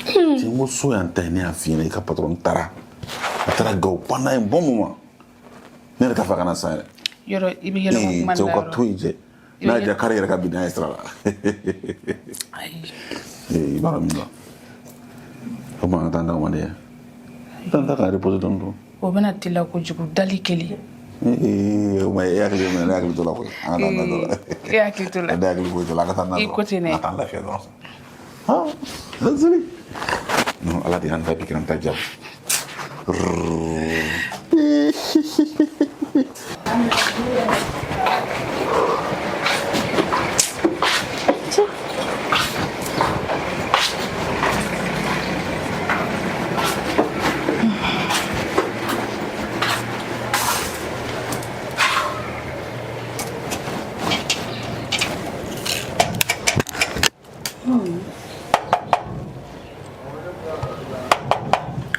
Cɛ, n ko so y'an ta ye, ne y'a f'i ɲɛna, i ka patron taara. A taara Gawo pendant un bon moment. Ne yɛrɛ t'a fɛ a ka na sisan yɛrɛ. Yɔrɔ i bɛ yɛlɛ Ee, kuma cɛw la ka yɔrɔ. to yen cɛ. N'a y'a diya kari yɛrɛ ka bin n'a ye sira la. Ayi. Ee, i b'a dɔn min don. O tuma an ka taa n da o man di ye. Taa n ta ka reposer dɔɔni dɔrɔn. O bɛna teliya kojugu, dali kelen. Ee, o ma e hakili bɛ minɛ, ne hakili t'o la koyi. An ka taa n da dɔrɔn. E hakili t'o la. Ne hakili foyi t'o la, an ka taa n da I dɔrɔn. ko ten dɛ. An ka taa n lafiya dɔrɔn. Ah, désolé. Non, Ala de y'an ta bi k'an ta jaabi.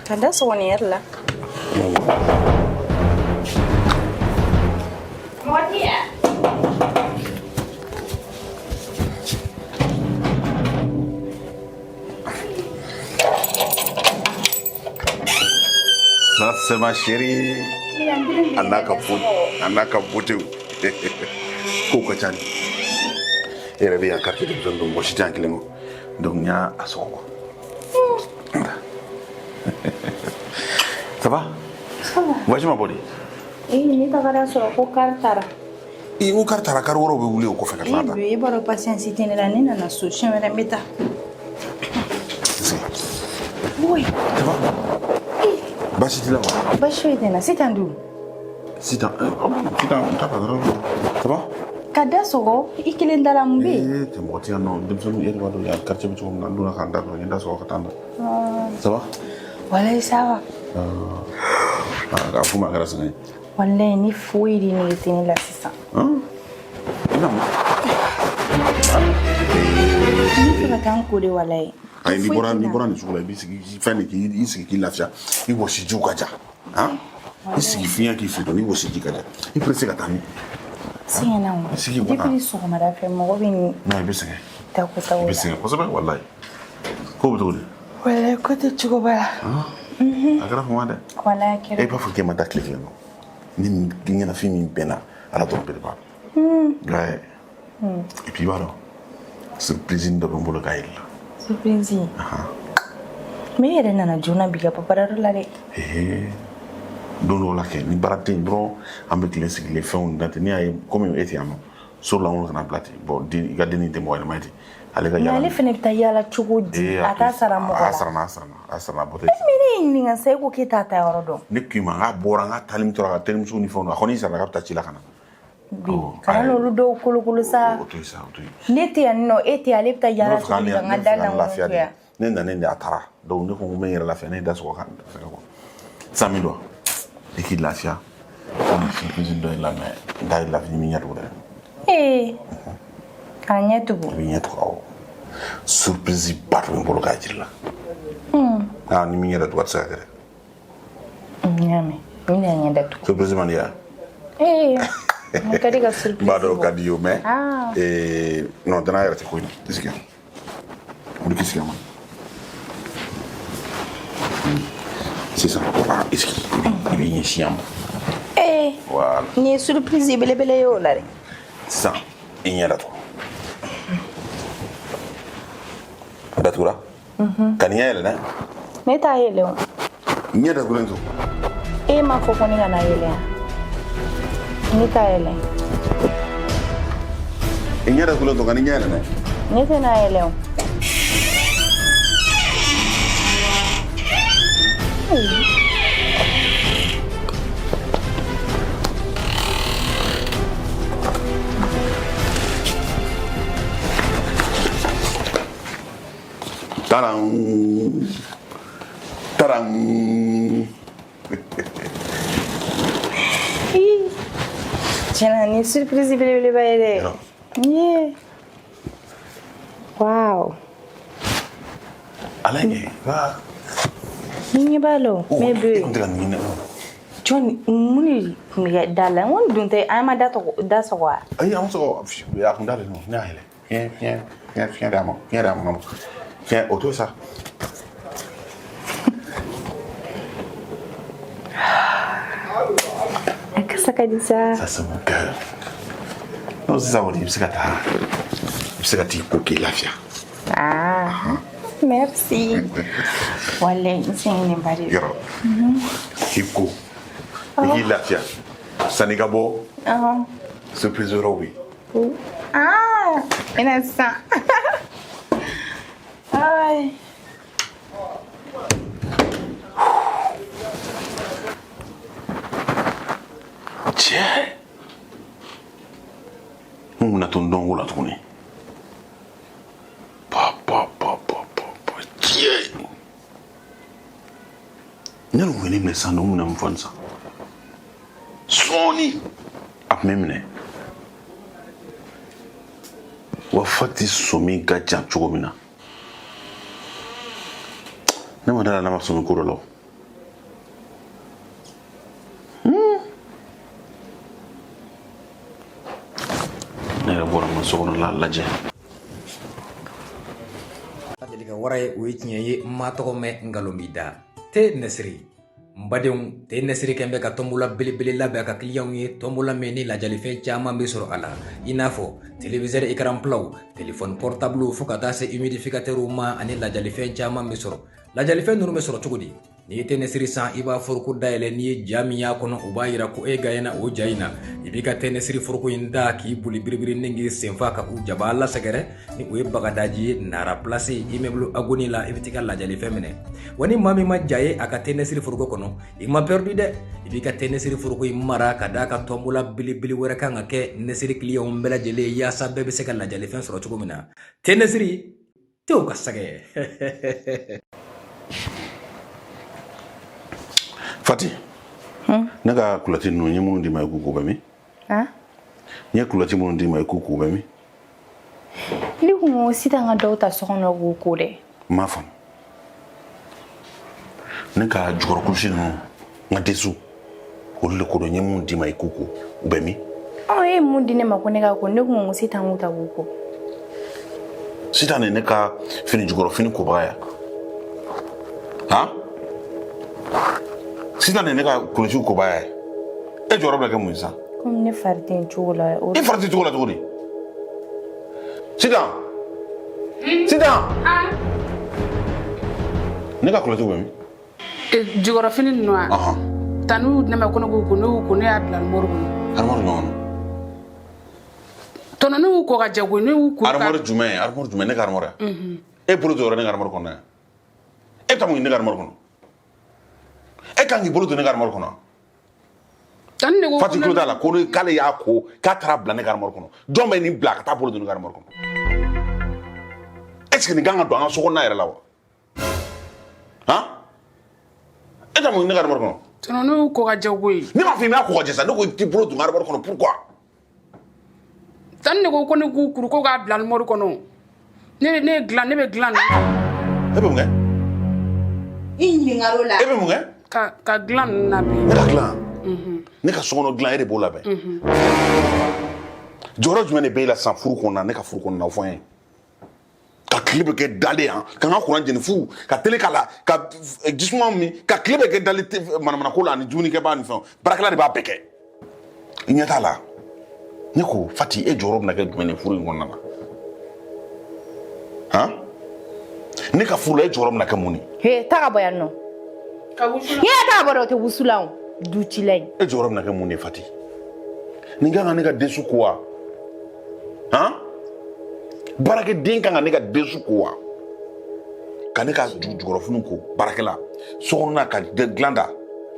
Ka da sɔgɔ nin yɛrɛ la. Mɔgɔ tɛ yan. Ça, c'est ma chérie. A n'a ka beauté, a n'a ka beauté. Kow ka ca ni. E yɛrɛ bɛ yan quartier denmisɛnnin don, mɔgɔ si tɛ yan kelen kɔ. Donc n y'a a sɔgɔ quoi. Ça va? Ça va. Voyage ma bɔ de? Ee, ne tagara sɔrɔ ko kari taara. Ee, n ko kari taara, kari wɛrɛw bɛ wuli o kɔfɛ ka tila ka taa. Ee, e b'a dɔn patience tɛ ne la, ne nana so, siɲɛ wɛrɛ n bɛ taa. Oui. Ça va? Baasi t'i la wa? Baasi foyi tɛ n na. Sitan dun? Sitan, Sitan, n t'a dɔn. Ça va? Ka da sɔgɔ, i kelen da la, mun bɛ yen? Ee, cɛ mɔgɔ tɛ yan nɔ, denmisɛnninw, e yɛrɛ b'a dɔn yan quartier bɛ cogo min na, n donna ka n da dɔrɔn, n ye da sɔgɔ ka taa n da. Ça va? Walayi, ça va. Ah, a f'u ma a kɛra sɛgɛn ye. Walayi, ni foyi de nege tɛ ne la sisan. I na mun? Ne bɛ fɛ ka taa n ko de, walayi. Ayi, n'i bɔra nin sugu la, i b'i sigi fɛn de k'i sigi k'i lafiya, i wɔsijiw ka ja. Han? I sigi fiɲɛ k'i fili dɔɔni, i wɔsiji ka ja. I pressé ka taa min? Sɛgɛnna o. Sigi kɔnɔ. Depuis sɔgɔmada fɛ mɔgɔ bɛ nin Non, i bɛ sɛgɛn. tako tako I bɛ la. sɛgɛn kosɛbɛ, walayi. Ko bɛ cogo di? Walayi, ko tɛ cogo ba la. A kɛra fama dɛ. Walayi, a kɛra. E b'a fɔ k'e ma da tile kelen kɔ. Ni nin ɲɛnafin min bɛnna, Ala dɔrɔn bɛɛ de b'a dɔn. Ouais. Et puis i b'a dɔn, surprise dɔ bɛ n bolo k'a yir'i la. Surprise. Mais e yɛrɛ nana joona bi ka bɔ baarayɔrɔ la dɛ. Ee, don dɔw la kɛ ni baara tɛ yen dɔrɔn, an bɛ tile sigilen fɛnw dan ten. N'i y'a ye komi e tɛ yan nɔ, so lankolon kana bila ten. Bon, den, i ka dennin tɛ mɔgɔ ɲɛnama ye ten, ale ka Mais yaala. ale fɛnɛ bɛ taa yaala cogo di? A t'a sara mɔgɔ A la. sarana, a sarana, a sarana bɔtɔ. Mais ne ye ɲininka sa, e ko k'e t'a ta yɔrɔ dɔn. Ne k'i ma n k'a bɔra, n k'a taali min tora ka terimuso ni fɛnw na, a kɔni sarana k'a bɛ taa ci la ka na. Bi kana n'olu dɔw kolokolo sa. O to yen sa, o to yen. Ne tɛ yan nɔ, e tɛ yan, ale bɛ taa Ne yaala bɛ fɛ cogo k'an di ka n ka ne bɛ da fɛ k'an lankolon lafiya to de. yan? Ne nanen de, a taara, donc ne ko n bɛ n yɛrɛ lafiya, ne ye da sɔgɔ ka fɛngɛ quoi. Sisan min don, i k'i lafiya, komi surprise dɔ ye lamɛn, n t'a lafiya ni min ɲɛ tugun dɛ. Ee, k'a ɲɛ tugun. I bɛ ɲɛ tugun, awɔ. Surprise ba dɔ bɛ n bolo k'a jira i la. Aa, ni min ɲɛ datugu, a tɛ se ka kɛ dɛ. N y'a mɛn, n bɛna ɲɛ datugu. Surprise man di ya? Ee, mun ka di ka surprise N b'a dɔn o bɔ? ka di ye o, mais Ah. ee, non, danaya yɛrɛ tɛ ko in na. I sigi yan, wuli k'i sigi yan ma sisan. Voilà, i sigi, i bɛ ɲɛsin yan ma. Ee, Voilà. nin ye surprise belebele ye o la dɛ. Sisan i ɲɛ datugu. A datugura ka nin ɲɛ yɛlɛ dɛ. Ne t'a yɛlɛ o. Ɲɛ datugulen to. E m'a fɔ ko ne kana yɛlɛ yan. Ne t'a yɛlɛ. I ɲɛ datugulen to, ka nin ɲɛ yɛlɛ dɛ. Ne tɛna yɛlɛ o. Taran taran. Ii, tiɲɛna nin ye surprise belebeleba ye dɛ. Yɔrɔ. Ye. Wow. Ala ye wa. Ni ɲɛ b'a la o. Mais E bɛ kun tɛ ka nin ɲini. Jɔn, mun de tun bɛ kɛ da la? N ko nin dun tɛ, an ma da tɔgɔ da sɔgɔ wa? Ayi, an sɔgɔ, a kun dalen don, ne y'a yɛlɛ. Fiɲɛ, fiɲɛ, fiɲɛ, fiɲɛ d'a ma, fiɲɛ d'a ma, fiɲɛ o to sa. A kasa ka di sa. Ça, c'est mon cœur. Non, sisan kɔni, i bɛ se ka taa, i bɛ se ka t'i ko k'i lafiya. Ah, merci. Walayi, n sɛgɛnnen ba de don. Yɔrɔ, k'i ko, i k'i lafiya sanni ka bɔ. Surprise wɛrɛw bɛ yen. Ah, ina sisan. Ay. Cɛ, n kun na to n dɔnko la tuguni. Pa pa pa pa pa pa, cɛ, ne kun ye ne minɛ sisan, n kun bɛna mun fɔ nin sisan? Sɔɔni a tun bɛ minɛ wa. Fati sɔmi ka jan cogo min na, ne ma da la n'a ma sɔmi ko dɔ la o. Ne yɛrɛ bɔra n ka so kɔnɔla lajɛ. Deli ka wara ye, o ye tiɲɛ ye. N ma tɔgɔ mɛn, nkalon b'i da. Te Nɛsiri, n badenw, te Nɛsiri kɛn bɛ ka tɔnbola belebele labɛn a ka kiliyanw ye, tɔnbola min ni lajalifɛn caman bɛ sɔrɔ a la, i n'a fɔ téléviseur écran platw, téléphone portable, fo ka taa se humidificateurw ma, ani lajalifɛn caman bɛ sɔrɔ. Lajalifɛn ninnu bɛ sɔrɔ cogo di? N'i ye te Nɛsiri san, i b'a foroko dayɛlɛ, n'i ye ja min y'a kɔnɔ, o b'a yira ko e gaɲɛna o ja in na. I b'i ka te Nɛsiri foroko in da k'i boli biribiri ni k'i senfa ka u jaba lasɛgɛrɛ ni o ye Bagadaji ye, Nara Place, immeuble Agoni la, i bɛ t'i ka lajalifɛn minɛ. Wa ni maa min ma ja ye a ka te Nɛsiri foroko kɔnɔ, i ma perdu dɛ. I b'i ka te Nɛsiri foroko in mara ka d'a ka tɔnbola belebele wɛrɛ kan ka kɛ Nɛsiri kiliyanw bɛɛ lajɛlen ye, yaasa bɛɛ bɛ se ka lajalifɛn sɔrɔ cogo min na. Te Nɛsiri, tew ka sɛgɛ. Fati, ne ka kulɔti ninnu, n ye minnu d'i ma i k'u ko, bɛ min? N ye kulɔti minnu d'i ma i k'u ko, bɛ min? Ne kun ko sisan ka dɔw ta so kɔnɔ k'u ko dɛ. N m'a faamu. Ne ka jukɔrɔ kulusi ninnu, n ka dessous, olu de ko don. N ye mun d'i ma i k'u ko, u bɛ min? Ɔ, e ye mun di ne ma ko ne ka ko, ne kun ko sisan k'u ta k'u ko. Sisan de ne ka fini jukɔrɔ fini kobaga ya, han? Sisan de ne ka kulusiw kobaga ye. E jɔyɔrɔ bɛ kɛ mun ye sisan? Komi ne fari tɛ n cogo la. I fari tɛ cogo la cogo di? Sitan, Sitan, ne ka kulɔtiw bɛ min? Jukɔrɔfini ninnu wa? Tantie y'u di ne ma ko ne k'u ko, ne y'u ko, ne y'a bila armoire kɔnɔ. Armoire jumɛn kɔnɔ? Tɔnɔ, ne y'u ko ka jɛ koyi, ne y'u ko. Armoire jumɛn? Armoire jumɛn? Ne ka armoire? E bolo don yɔrɔ ne ka armoire kɔnɔ yan. E ta mun ye ne ka armoire kɔnɔ? E kan k'i bolo don ne ka armoire kɔnɔ? Tantie de ko. Fati tulo t'a la ko k'ale y'a ko k'a taara bila ne ka armoire kɔnɔ. Jɔn bɛ nin bila ka taa bolo don ne ka armoire kɔnɔ? Est ce que nin kan ka don an ka so kɔnɔna yɛrɛ la wa? Han, e ta mun ye ne ka armoire kɔnɔ? Tɔnɔ, ne y'u ko ka jɛ koyi. Ne m'a fɔ i m'a ko ka jɛ sa, ne ko i t'i bolo don n ka armoire kɔnɔ, pourquoi? Tantie de ko ko ne k'u kuru ko k'a bila armoire kɔnɔ. Ne ye dilan, ne bɛ dilan. E bɛ mun kɛ? I ɲininkara o la. E bɛ mun kɛ? Ka dilan ninnu labɛn. Ne ka dilan? Ne ka sokɔnɔ dilan, e de b'o labɛn? Jɔyɔrɔ jumɛn de b'e la sisan furu kɔnɔna, ne ka furu kɔnɔna, o fɔ n ye. Ka tile bɛ kɛ dalen yan, ka n ka kuran jeni fu, ka télé k'a la, ka jisuma min, ka tile bɛ kɛ dalen manamanako la ani dumunikɛba ni fɛnw, baarakɛla de b'a bɛɛ kɛ. I ɲɛ t'a la. Ne ko Fati, e jɔyɔrɔ bɛna kɛ jumɛn ye furu in kɔnɔna na? Han, ne ka furu la, e jɔyɔrɔ bɛna kɛ mun ye? He, taa ka bɔ yan nɔ. Ka wusulan. He, taa ka bɔ dɛ, o tɛ wusulan o, ducila in. E jɔyɔrɔ bɛna kɛ mun ye Fati? Nin kan ka ne ka dessous ko wa? Han, baarakɛden kan ka ne ka dessous ko wa? Ka ne ka jukɔrɔfiniw ko, baarakɛla. Sokɔnɔna ka dilan da,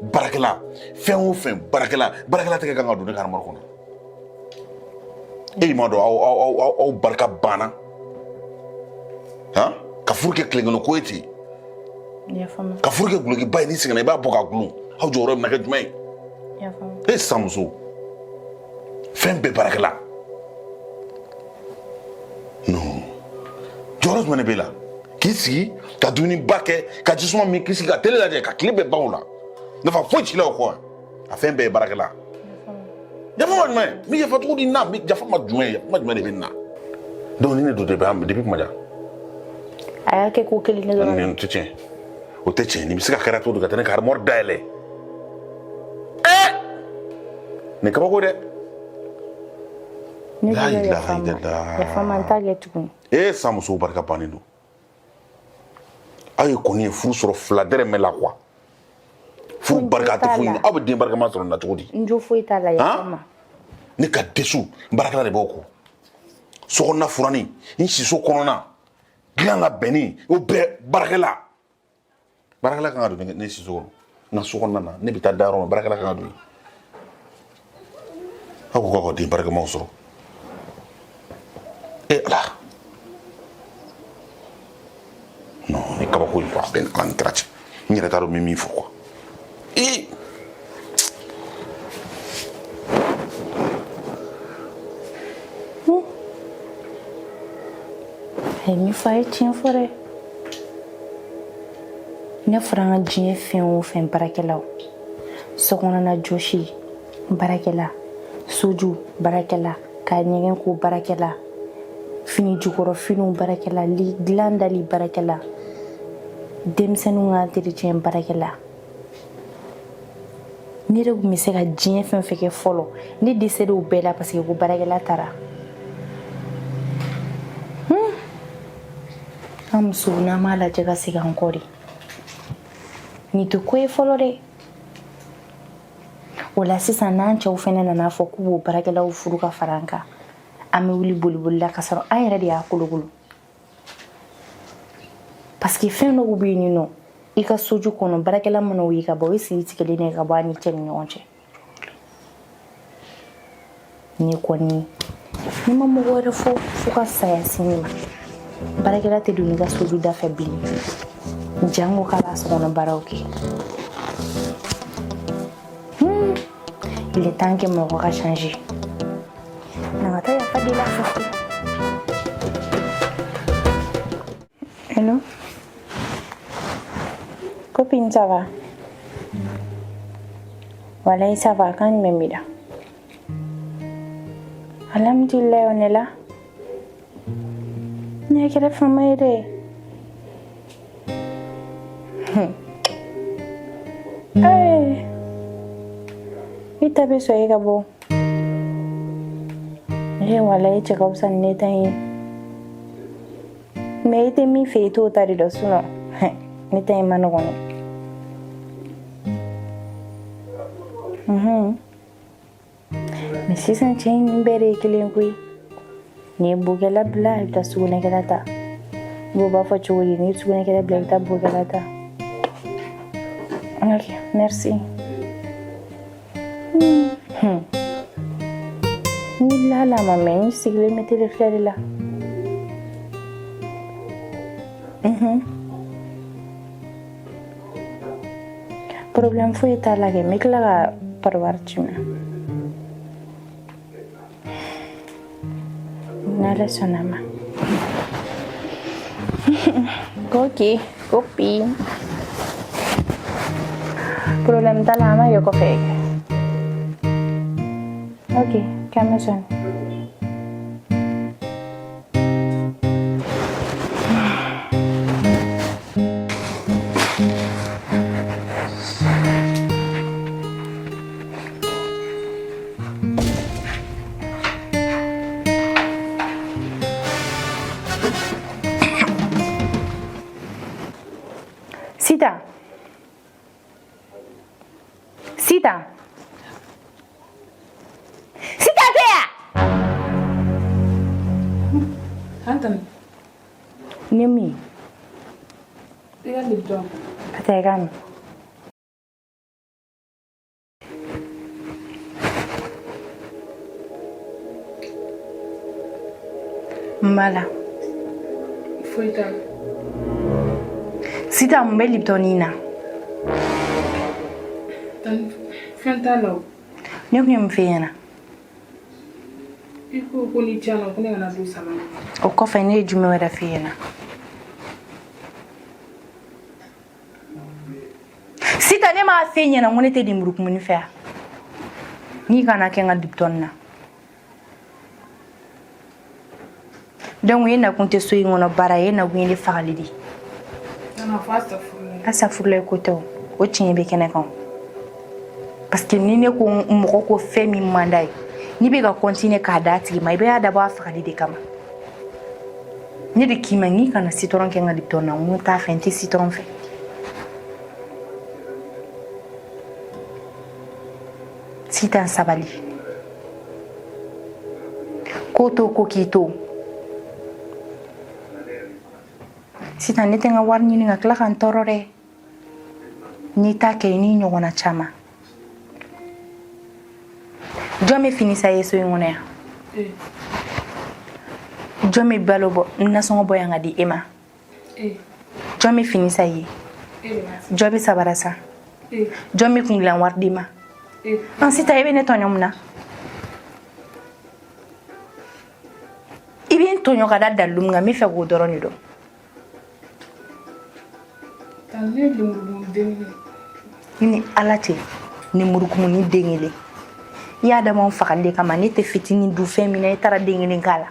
baarakɛla. Fɛn o fɛn, baarakɛla. Baarakɛla tɛgɛ kan ka don ne ka armoire kɔnɔ. E m'a dɔn aw aw aw aw barika banna. Han, ka furu kɛ tilenkɔnɔ ko ye ten, ka furu kɛ gulokiba ye, n'i sɛgɛnna i b'a bɔ k'a gulon. Aw jɔyɔrɔ bɛna kɛ jumɛn ye? E sisan muso, fɛn bɛɛ baarakɛla. Non, jɔyɔrɔ jumɛn de b'e la? K'i sigi ka dumuniba kɛ, ka jisuma min, k'i sigi ka télé lajɛ, ka tile bɛɛ ban o la, nafa foyi t'i la o kɔ. A fɛn bɛɛ ye baarakɛla. Yafa ma jumɛn? N bɛ yafa cogo di? Na yafa ma jumɛn? Yafa ma jumɛn de bɛ nin na? Donc ni ne don depuis kuma jan. A y'a kɛ ko kelen ne dɔrɔn. Nin tɛ tiɲɛ, o tɛ tiɲɛ. Nin bɛ se ka kɛra cogo di ka taa ne ka armoire dayɛlɛ? Ɛɛ, nin kabako dɛ. Ne bolo, yafa ma, yafa ma, n t'a kɛ tuguni. Ee, san musow barika bannen don. Aw ye kɔni ye furu sɔrɔ fila dɛrɛmɛ la quoi. Furu barika tɛ foyi. Aw bɛ den barikama sɔrɔ nin na cogo di? N jo foyi t'a la, yafa ma. Ne ka dessous, baarakɛla de b'o ko. Sokɔnɔna furanni, n siso kɔnɔna dilan labɛnni, o bɛɛ baarakɛla. Baarakɛla kan ka don ne siso kɔnɔ, n ka so kɔnɔna na, ne bɛ taa da yɔrɔ min, baarakɛla kan ka don yen. Aw ko k'aw ka den barikamaw sɔrɔ. E Ala, non, ni kabako in quoi, a bɛ Ala ni kira cɛ, n yɛrɛ t'a dɔn n bɛ min fɔ quoi. Ee, A ye min fɔ, a ye tiɲɛ fɔ dɛ. Ne fɔra an ka diɲɛ fɛn o fɛn, baarakɛlaw, sokɔnɔna jɔsi baarakɛla, soju baarakɛla, ka ɲɛgɛn ko baarakɛla, fini jukɔrɔ finiw baarakɛla, dilan dali baarakɛla, denmisɛnninw ka entretien baarakɛla. Ne yɛrɛ tun bɛ se ka diɲɛ fɛn fɛn kɛ fɔlɔ, ne dɛsɛra o bɛɛ la parce que ko baarakɛla taara. An musow, n'an m'a lajɛ ka segin an kɔ de, nin tɛ ko ye fɔlɔ dɛ. O la sisan, n'an cɛw fɛnɛ nana fɔ k'u b'o baarakɛlaw furu ka fara an kan, an bɛ wuli boliboli la ka sɔrɔ an yɛrɛ de y'a kolokolo, parce que fɛn dɔw bɛ yen nɔ, i ka soju kɔnɔ, baarakɛla mana o ye ka ban, o ye siri tigɛlen de ye ka bɔ a ni cɛ ni ɲɔgɔn cɛ. Ne kɔni, ne ma mɔgɔ wɛrɛ fɔ, fo ka saya se ne ma, baarakɛla tɛ don ne ka soju da fɛ bilen, jango k'a b'a sokɔnɔ baaraw kɛ. Il est temps que mɔgɔ ka changer. Na ka taa yafa deli a fɛ. Hello copine, ça va? Walayi, ça va. Kan jumɛn b'i la? Alhamdulilayi, on est là. Ne kɛra fama ye dɛ. Ee, i ta bɛ sɔn e ka bɔ. Ee walayi, cɛ ka fisa ni ne ta ye. Mais i tɛ min fɛ, i t'o ta de dɔn, sinon ne ta in ma nɔgɔn dɛ. Mais sisan cɛ in bɛɛ de ye kelen koyi. N'i ye bokɛla bila, i bɛ taa sugunɛkɛla ta. U b'a fɔ cogo di? N'i ye sugunɛkɛla bila, i bɛ taa bokɛla ta. Ok, merci. N wulila hali a ma mɛn, n sigilen bɛ tele filɛ de la. Problème foyi t'a la kɛ, n bɛ tila ka pari wari ci ma. N'Ala sɔnna ma. Ok, copine. Problème t'a la, an b'a kɛ kɔfɛ. Ok, k'an bɛ sɔn. Sita. Sita. Sita tɛ yan? Antan. Ni min? I ka Lipton. A ta i k'a min. N b'a la. Foyi t'a la. Sita, mun bɛ Lipton na? Fɛn t'a la o. Ne kun ye mun f'e ɲɛna? I ko ko ni tiɲɛna ko ne kana don salon na. O kɔfɛ, ne ye jumɛn wɛrɛ f'e ɲɛna? Sita, ne m'a f'e ɲɛna ko ne tɛ lemurukumuni fɛ yan? N'i kana kɛ n ka Lipton na. Donc e nakun tɛ so in kɔnɔ baara ye, e nakun ye ne fagali de ye. Asafurulayi ko tɛ o, o tiɲɛ bɛ kɛnɛ kan. Parce que ni ne ko mɔgɔ ko fɛn min man d'a ye, n'i bɛ ka continuer k'a d'a tigi ma, i bɛ y'a dabɔ a fagali de kama. Ne de k'i ma n'i kana citron kɛ n ka Lipton na, n ko n t'a fɛ, n tɛ citron fɛ. Sitan, sabali. Ko to ko k'i to. Sitan, ne tɛ n ka wari ɲini ka tila ka n tɔɔrɔ dɛ. N'i t'a kɛ, i n'i ɲɔgɔnna caman. Jɔn bɛ fini san ye so in kɔnɔ yan? Jɔn bɛ balo bɔ, nasɔngɔ bɔ yan ka di e ma? Jɔn bɛ fini san ye? Jɔn bɛ sabara san? Jɔn bɛ kundilan wari d'i ma? An Sitan, e bɛ ne tɔɲɔ mun na? I bɛ n tɔɲɔ ka da dalilu min kan, n bɛ fɛ k'o dɔrɔn de dɔn. Tan, ne ye lemurukumuni den kelen. I ni Ala cɛ, lemurukumuni den kelen, i y'a dabɔ n fagali de kama. Ne tɛ fitinin dun fɛn min na, i taara den kelen k'a la.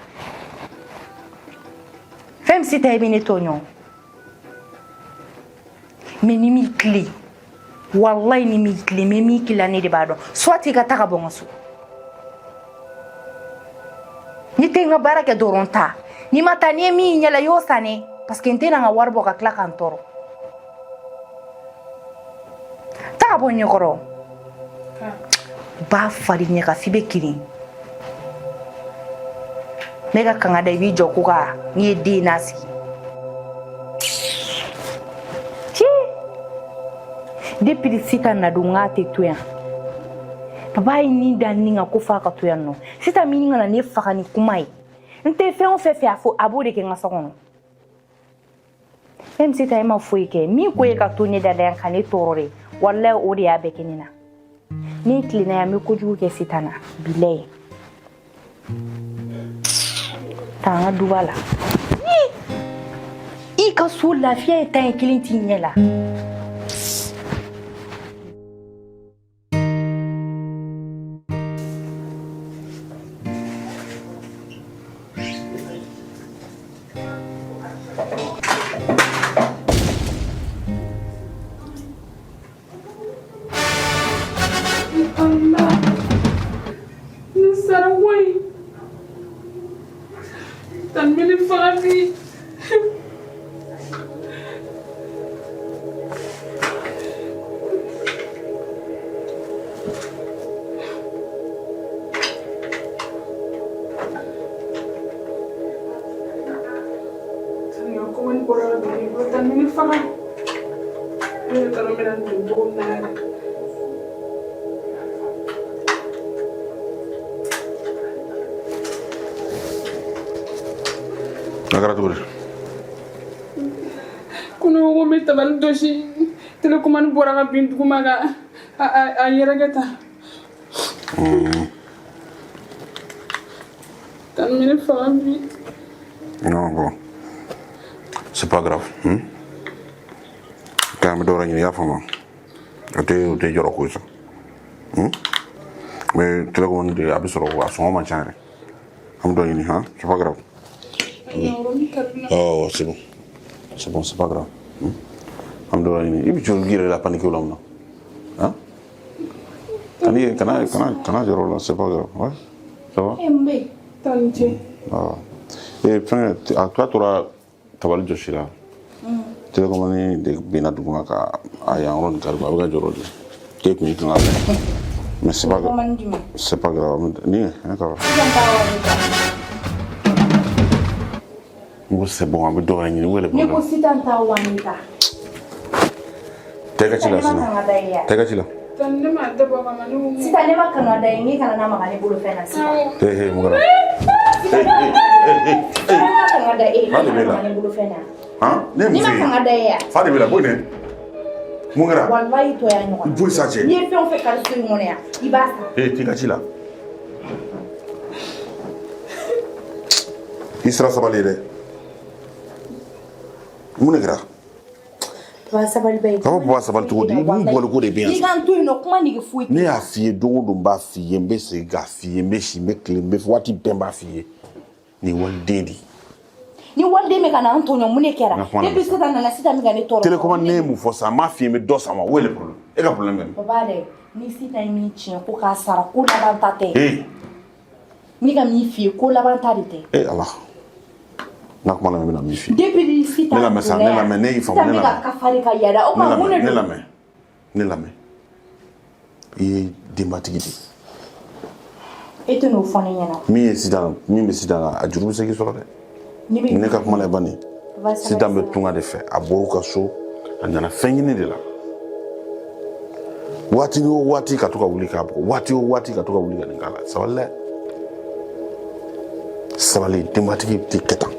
Fɛn min Sitan, i bɛ ne tɔɲɔ, mais ni m'i tilen, walayi ni m'i tilen, n bɛ min k'i la, ne de b'a dɔn. Soit i ka taa ka bɔ n ka so, n'i tɛ n ka baara kɛ dɔrɔn, taa. N'i ma taa, n'i ye min ɲɛ la, i y'o san ne, parce que n tɛna n ka wari bɔ ka tila ka n tɔɔrɔ. Taa ka bɔ n ɲɛkɔrɔ. B'a fari ɲɛ ka f'i bɛ kirin. Ne ka kanga da, i b'i jɔ ko ka n'i ye den n'a sigi ci. Depuis Sitan na don, k'a tɛ to yan. Papa ye nin da nin kan ko f'a ka to yan nɔ. Sitan min kana ne faga ni kuma ye, n tɛ fɛn o fɛn fɛ, a fɔ a b'o de kɛ n ka so kɔnɔ. Même Sitan, e ma foyi kɛ. Min ko e ka to ne da la yan ka ne tɔɔrɔ de, walayi o de y'a bɛɛ kɛ ne na. Ni tilenna yan, n bɛ kojugu kɛ Sitan na, bilayi. Taa an ka duba la, i ka so lafiya ye tan ye, kelen t'i ɲɛ la. Allah, ne sara koyi. Tan bɛ ne faga bi. Tan ka commande bɔra ka bin ne bolo. Tan bɛ ne faga. Ne yɛrɛ t'a dɔn n bɛna nin don cogo min na yɛrɛ. A kɛra cogo di? Ko ne ko n bɛ tabali jɔsi, télécommande bɔra ka bin duguma ka a yɛrɛkɛ tan. Tan bɛ ne faga bi. Non, bon, c'est pas grave, hmm? K'an bɛ dɔ wɛrɛ ɲini, i y'a faamu? O tɛ jɔrɔ ko ye sa, Mais télécommande de, a bɛ sɔrɔ, a sɔngɔ man ca yɛrɛ. An bɛ dɔ ɲini han, c'est pas grave. Oh, c'est bon, c'est bon, c'est pas grave, An bɛ dɔ wɛrɛ ɲini. I bɛ jɔ i yɛrɛ la paniquer o la mun na han? Kana kana kana jɔrɔ o la, c'est pas grave. Ouais, ça va. E mun bɛ yen? Tan cɛ. Ah. E fɛngɛ, a k'a tora tabali jɔsi la, télécommande de binna duguma ka a yan yɔrɔ nin kari, a bɛ ka jɔrɔ de k'e kun y'i kan ka fɛ, mais c'est pas grave. Télécommande jumɛn? C'est pas grave, ni ne ka Sisan t'a wari ta. N ko c'est bon, an bɛ dɔ wɛrɛ ɲini. O yɛrɛ Ne ko Sitan t'a wari ta. Tɛ ka ci la. Ne ma Sinon kanga da ye yan. tɛ ka ci la. Tan, ne ma dabɔ a kama, ne ko Sitan, ne ma kanga da ye n k'i kana na maga ne bolo fɛn na sisan. Hey hey, mun kɛra? Hey hey hey hey! Ne ma kanga da e ye Fa de k'i b'e kana la. maga ne bolo fɛn na. Han, ne ye Ne mun ma f'i kanga da ye? ye yan. Fa de b'e la. Bɔ yen dɛ, mun kɛra? Walayi tɔ y'a ɲɔgɔn na. Bɔ yen sa cɛ. N'i ye fɛn o fɛn kari so in kɔnɔ yan, i b'a san. Hey, t'i ka ci la. I sera sabali ye dɛ, mun de kɛra? Papa, sabali ba ye. K'a fɔ papa sabali cogo di? Mun bɔli ko de bɛ yan? I ka n to yen nɔ, kuma nege foyi tɛ. Ne y'a f'i ye don o don, n b'a f'i ye, n bɛ segin k'a f'i ye, n bɛ si, n bɛ tilen, n bɛ waati bɛɛ n b'a f'i ye, nin ye waliden de ye. Ni waliden bɛ ka na an tɔɲɔ, mun de kɛra? N ka kuma lamɛn Depuis sa. Sitan nana, Sitan bɛ ka ne tɔɔrɔ. Télécommande, ne ye mun fɔ sisan? N m'a f'i ye n bɛ dɔ san wa? Où est le problème? E ka problème bɛ min? Papa dɛ, ni Sitan ye min tiɲɛ ko k'a sara, ko laban ta tɛ. Ee! Ne ka min f'i ye, ko laban ta de tɛ. E Ala, n ka kuma lamɛn, n bɛna min f'i ye. Depuis ni Sitan Ne lamɛn sa, ne lamɛn, ne y'i faamu, Sitan ne bɛ ka lamɛn. kafari ka yada o Ne ma, mun de lamɛn, ne don? lamɛn, ne lamɛn, i ye denbatigi de ye. E tɛ n'o fɔ ne ɲɛna. Min ye Sitan, min bɛ Sitan na, a juru bɛ se k'i sɔrɔ dɛ. Ne bɛ Ne ka kuma la ban nin. Papa, sabali, Sitan bɛ sabali. tunga de fɛ. A bɔr'u ka so, a nana fɛn ɲini de la. Waati o waati ka to ka wuli k'a bugɔ, waati o waati ka to ka wuli ka nin k'a la. Sabali dɛ, sabali. Denbatigi tɛ kɛ tan,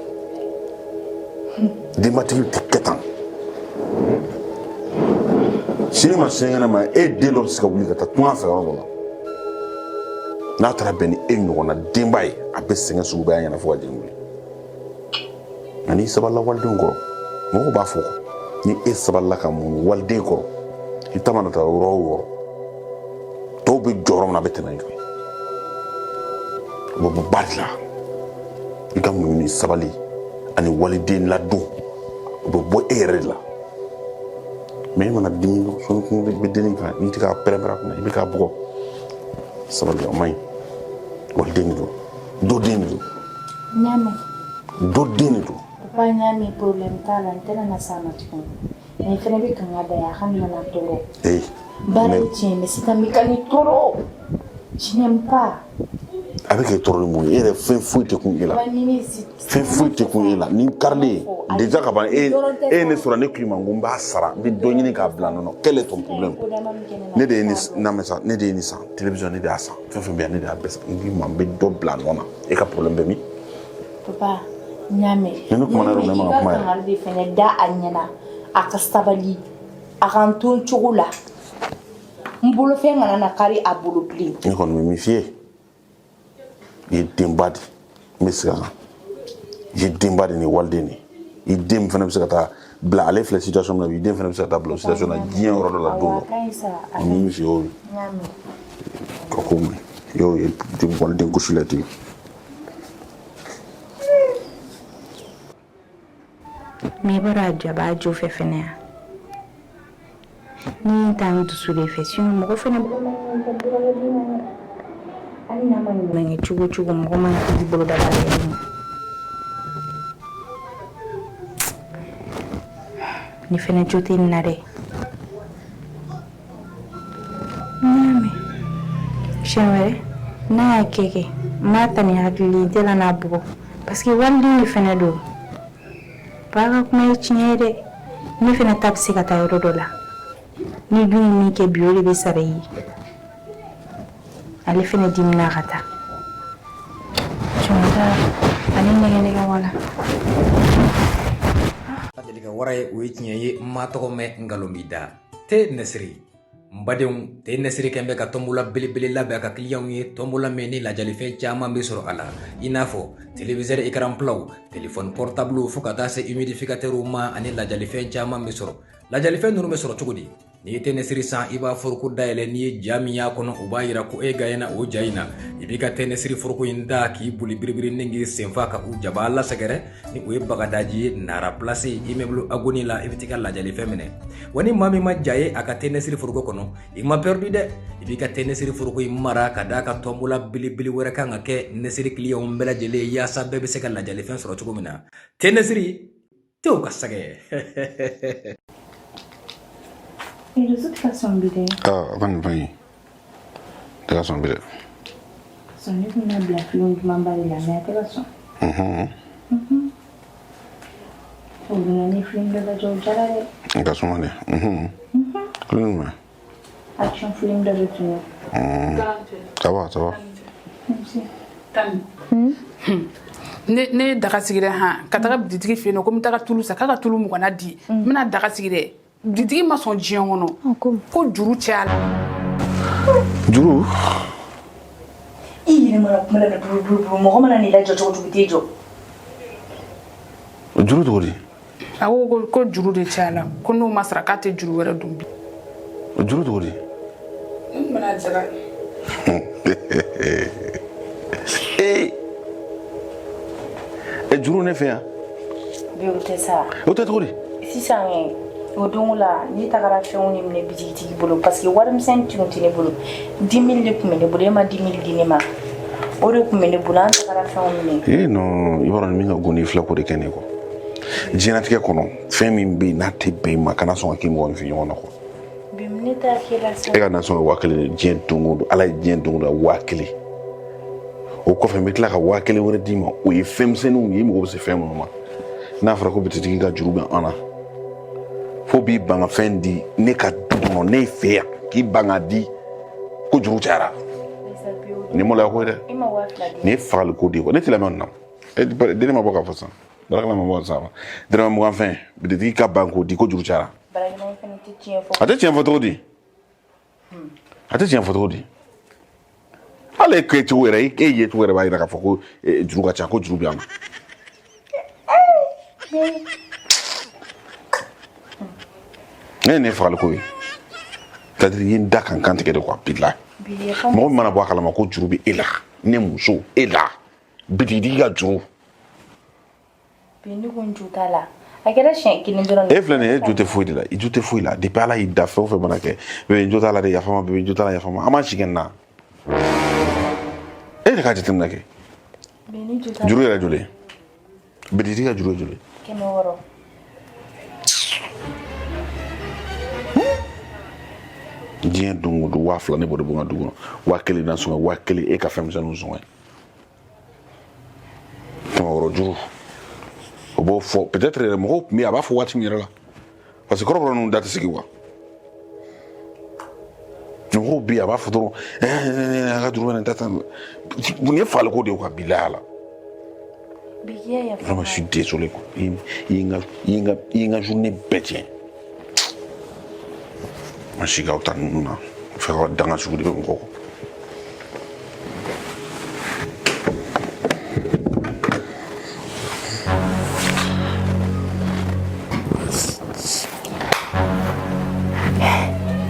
denbatigi tɛ kɛ tan. Sini ma sinikɛnɛ ma, e den dɔ bɛ se ka wuli ka taa tunga fɛ yɔrɔ dɔ la. N'a taara bɛn ni e ɲɔgɔnna denba ye, a bɛ sɛgɛn sugu bɛɛ y'a ɲɛna fo ka diɲɛ wuli. Nka n'i sabalila walidenw kɔrɔ, mɔgɔw b'a fɔ ni e sabalila ka muɲu waliden kɔrɔ, i ta mana taa yɔrɔ o yɔrɔ, tɔw bɛ jɔ yɔrɔ min na, a bɛ tɛmɛ i kan. O bɛ bɔ ba de la. I ka muɲu ni sabali ani waliden ladon, o bɛ bɔ e yɛrɛ de la. Mais e mana dimi dɔrɔn, sɔɔni kun bɛ dennin kan, n'i tɛ k'a pɛrɛn-pɛrɛn a kunna, i bɛ k'a bugɔ. Sabali, o man ɲi. Waliden de don, dɔ den de don. N y'a mɛn. Dɔ den de don. Papa, n y'a mɛn, problème t'a la, n tɛna na s'a ma tuguni. Mais fɛnɛ bɛ kanga da ye, a kana na tɔɔrɔ. Ee. Baara ye tiɲɛ, mais sisan n bɛ ka nin tɔɔrɔ. Je n'aime pas. A bɛ k'e tɔɔrɔ ni mun ye? E yɛrɛ, fɛn foyi tɛ kun e la. Fɛn foyi tɛ kun e la. Nin karilen déjà ka ban, e e ye ne sɔrɔ, ne k'i ma ko n b'a sara, n bɛ dɔ ɲini k'a bila nɔ nɔ. Quel est ton problème? Ne de ye nin namɛ sa, ne de ye nin san, télévision ne de y'a san, fɛn fɛn bɛ yan, ne de y'a bɛɛ san. N k'i ma n bɛ dɔ bila a nɔ na, e ka problème bɛ min? Papa, n y'a mɛn. Ni ne kumana yɔrɔ min na, e man ka kuma I yɛrɛ. ka kangari de fɛnɛ da a ɲɛna, a ka sabali, a ka n to n cogo la, n bolofɛn kana na kari a bolo bilen. Ne kɔni bɛ min f'i ye, i ye denba de, n bɛ segin a kan, i ye denba de, nin ye waliden de ye. I den fana bɛ se ka taa bila, ale filɛ situation min na bi, i den fana bɛ se ka taa bila o situation na diɲɛ yɔrɔ dɔ la don dɔ. A ka ɲi sa, a N bɛ min f'i ye, o ye. N y'a mɛn. Ka ko mɛn, y'o ye waliden gosi la ten. Mais i b'a dɔn, a ja b'a jo fɛ fɛnɛ yan. Ni n ta n dusu de fɛ, sinon mɔgɔ fɛnɛ bolo man ɲi ka bolo di ma dɛ. Hali n'a ma ɲuman kɛ cogo o cogo, mɔgɔ man k'i bolo da baarakɛden ma. Ni fɛnɛ jo tɛ nin na dɛ. N y'a mɛn. Siɲɛ wɛrɛ n'a y'a kɛ kɛ, n b'a ta ni hakili ye, n tɛna n'a bugɔ parce que waliden de fɛnɛ don. Ba ka kuma ye tiɲɛ ye dɛ. Ne fɛnɛ ta bɛ se ka taa yɔrɔ dɔ la. Ni dun ye min kɛ bi, o de bɛ sara i ye. Ale fɛnɛ dimina ka taa. Jɔn ta ani nɛgɛ nɛgɛ wala. Deli ka wara ye, o ye tiɲɛ ye. N ma tɔgɔ mɛn, nkalon b'i da. Te Nɛsiri, n badenw, te Nɛsiri kɛn bɛ ka tɔnbola belebele labɛn a ka kiliyanw ye, tɔnbola min ni lajalifɛn caman bɛ sɔrɔ a la, i n'a fɔ téléviseur écran platw, téléphone portable, fo ka taa se humidificateurw ma, ani lajalifɛn caman bɛ sɔrɔ. Lajalifɛn ninnu bɛ sɔrɔ cogo di? N'i ye te Nɛsiri san, i b'a foroko dayɛlɛ, n'i ye ja min y'a kɔnɔ, o b'a yira ko e gaɲɛna o ja in na. I b'i ka te Nɛsiri foroko in da k'i boli biribiri ni k'i senfa ka u jaba lasɛgɛrɛ ni o ye Bagadaji ye, Nara Place, immeuble Agoni la, i bɛ t'i ka lajalifɛn minɛ. Wa ni maa min ma ja ye a ka te Nɛsiri foroko kɔnɔ, i ma perdu dɛ. I b'i ka te Nɛsiri foroko in mara ka d'a ka tɔnbola belebele wɛrɛ kan ka kɛ Nɛsiri kiliyanw bɛɛ lajɛlen ye, yaasa bɛɛ bɛ se ka lajalifɛn sɔrɔ cogo min na. Te Nɛsiri tew ka sɛgɛ. Réseau tɛ ka sɔn bi dɛ. Ah, a ka nin fɛn in tɛ ka sɔn bi dɛ. Sɔn, ne tun bɛna bila film dumanba de la, mais a tɛ ka sɔn. O donna ni film dɔ lajɛ, o diyara dɛ. N ka suma dɛ. Film jumɛn? Action film dɔ de tun ye. Ça va, ça va. Ne ne ye daga sigi dɛ, han, ka taga bitigi fɛ yen nɔ ko n bɛ taga tulu san, k'a ka tulu 20 di, n bɛna daga sigi dɛ. Bitigi ma sɔn diɲɛ kɔnɔ ko juru caya la. Juru? I yɛrɛ mana kuma la buru buru buru, mɔgɔ mana n'i lajɔ cogo cogo, i t'i jɔ. Juru cogo di? A ko ko juru de caya la, ko n'o ma sara, k'a tɛ juru wɛrɛ don bilen. Juru cogo di? Ne tun bɛna daga. Ee e, juru ne fɛ yan. Bi o tɛ sa. O tɛ cogo di? Sisan kɛ, o don la, ne tagara fɛnw de minɛ bitigitigi bolo parce que warimisɛn tun tɛ ne bolo. 10 000 de tun bɛ ne bolo, e ma 10 000 di ne ma, o de tun bɛ ne bolo, an tagara fɛnw minɛ. Ee non, i b'a dɔn min ka go ni filɛ k'o de kɛ ne kɔ diɲɛlatigɛ kɔnɔ, fɛn min bɛ yen n'a tɛ bɛn i ma, kana sɔn ka k'i mɔgɔninfin ɲɔgɔn na quoi. Bi ne t'a kɛ la sa. E ka nasɔngɔ ye 1000 de diɲɛ don o don, ala ye diɲɛ don o don 1000. O kɔfɛ, n bɛ tila ka 1000 wɛrɛ d'i ma, o ye fɛn misɛnninw ye, i mago bɛ se fɛn minnu ma. N'a fɔra ko bitigi ka juru bɛ an na, fo b'i ban ka fɛn di ne ka du kɔnɔ, ne fɛ yan, k'i ban ka di ko juru cayara, nin maloya ko ye dɛ. E ma 2000 di. Nin ye fagali ko de ye. Ne tɛ lamɛn nin na. E den ma bɔ k'a fɔ sisan, baarakɛla ma bɔ sisan, dɔrɔmɛ 20 fɛn, bitigi ka ban k'o di ko juru cayara. Baarakɛla in fana tɛ tiɲɛ fɔ. A tɛ tiɲɛ fɔ cogo di? A tɛ tiɲɛ fɔ cogo di? Hali e kɛcogo yɛrɛ, e ye cogo yɛrɛ b'a jira k'a fɔ ko juru ka ca, ko juru bɛ yan. Ne ye ne fagali ko ye, c'est à dire i ye n da ka n kan tigɛ de quoi. Bilahi, mɔgɔ min mana bɔ a kalama ko juru bɛ e la, ne muso, e la bitigitigi ka juru. Bi ne ko n jo t'a la, a kɛra siɲɛ kelen dɔrɔn. E filɛ nin ye, e jo tɛ foyi de la, i jo tɛ foyi la. Depuis Ala y'i da, fɛn o fɛn mana kɛ, bébé n jo t'a la dɛ, yafa n ma, bébé n jo t'a la, yafa n ma. An b'an si kɛ nin na. E yɛrɛ k'a jateminɛ kɛ. Juru yɛrɛ joli ye? Bitigitigi ka juru ye joli ye? 600. Diɲɛ don o don, 2000 ne b'o de bɔ n ka du kɔnɔ, 1000 nasɔngɔ, 1000 e ka fɛn misɛnninw sɔngɔ ye. 600 juru, o b'o fɔ peut-être yɛrɛ mɔgɔw tun bɛ yen, a b'a fɔ waati min yɛrɛ la, parce que kɔrɔbɔrɔ ninnu da tɛ sigi quoi. Mɔgɔw bɛ yen, a b'a fɔ dɔrɔn a ka juru bɛ nin ta tan. Nin ye fagaliko de ye quoi, bilahi ala. Vraiment, je suis désolé quoi. I ye n ka journée bɛɛ tiɲɛ. Ma si k'aw ta ninnu na fɛ ka danga sugu de bɛ mɔgɔ kɔ.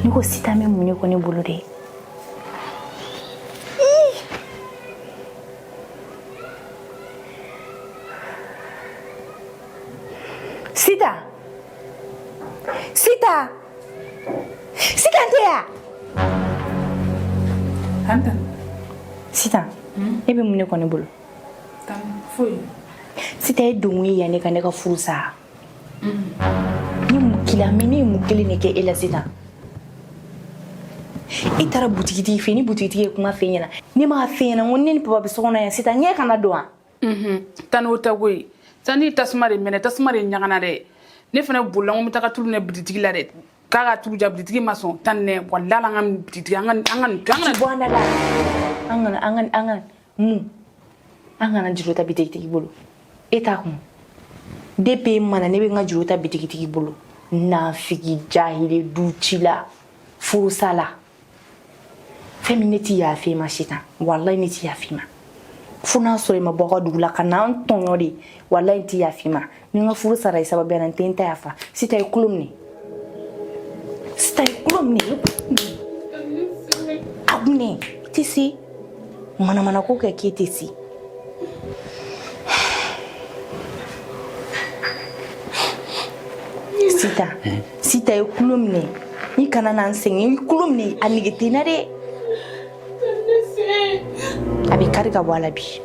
Ne ko Sitan bɛ mun de kɔ ne bolo de? Sitan, Sitan, Sitan tɛ yan. Anta. Sitan, e bɛ mun de kɔ ne bolo? Tan foyi. Sitan, e don ye yan ne ka ne ka furu sa. Ne mun k'i la? Mais ne ye mun kelen de kɛ e la, Sitan? E taara butigitigi fɛ, ni butigitigi ye kuma f'e ɲɛna, ne m'a f'e ɲɛna n ko ne ni papa bɛ so kɔnɔ yan, Sitan, ɲɛ kana don wa? Tan o tɛ koyi. Tan ni tasuma de mɛnɛ, tasuma de ɲagana dɛ. Ne fana bolila n ko n bɛ taga tulu minɛ bitigitigi la dɛ, k'a ka tulu ja, bitigitigi ma sɔn. Tan nɛ, walahi, an ka bitigitigi, an ka nin to, an kana bɔ an da la. An kana an ka an ka mun an kana juru ta bitigitigi bolo. E t'a kun. Depuis e mana, ne bɛ n ka juru ta bitigitigi bolo. Nafigi jahili ducila furusala fɛn min, ne ti yafa i ma Sitan, walayi ne ti yafa i ma, fo n'a sɔrɔ i ma bɔ ka dugu la ka na n tɔɲɔ de. Walayi n ti yafa i ma. Ni n ka furu sara i sababuya la, n tɛ n ta yafa. Sitan, i kulo minɛ. Sitan, i kulo minɛ, a minɛ. I tɛ se manamanako kɛ k'e tɛ se. Sitan, Sitan, i kulo minɛ, i kana na n sɛgɛn. I kulo minɛ, a nege tɛ n na dɛ, a bɛ kari ka bɔ a la bi.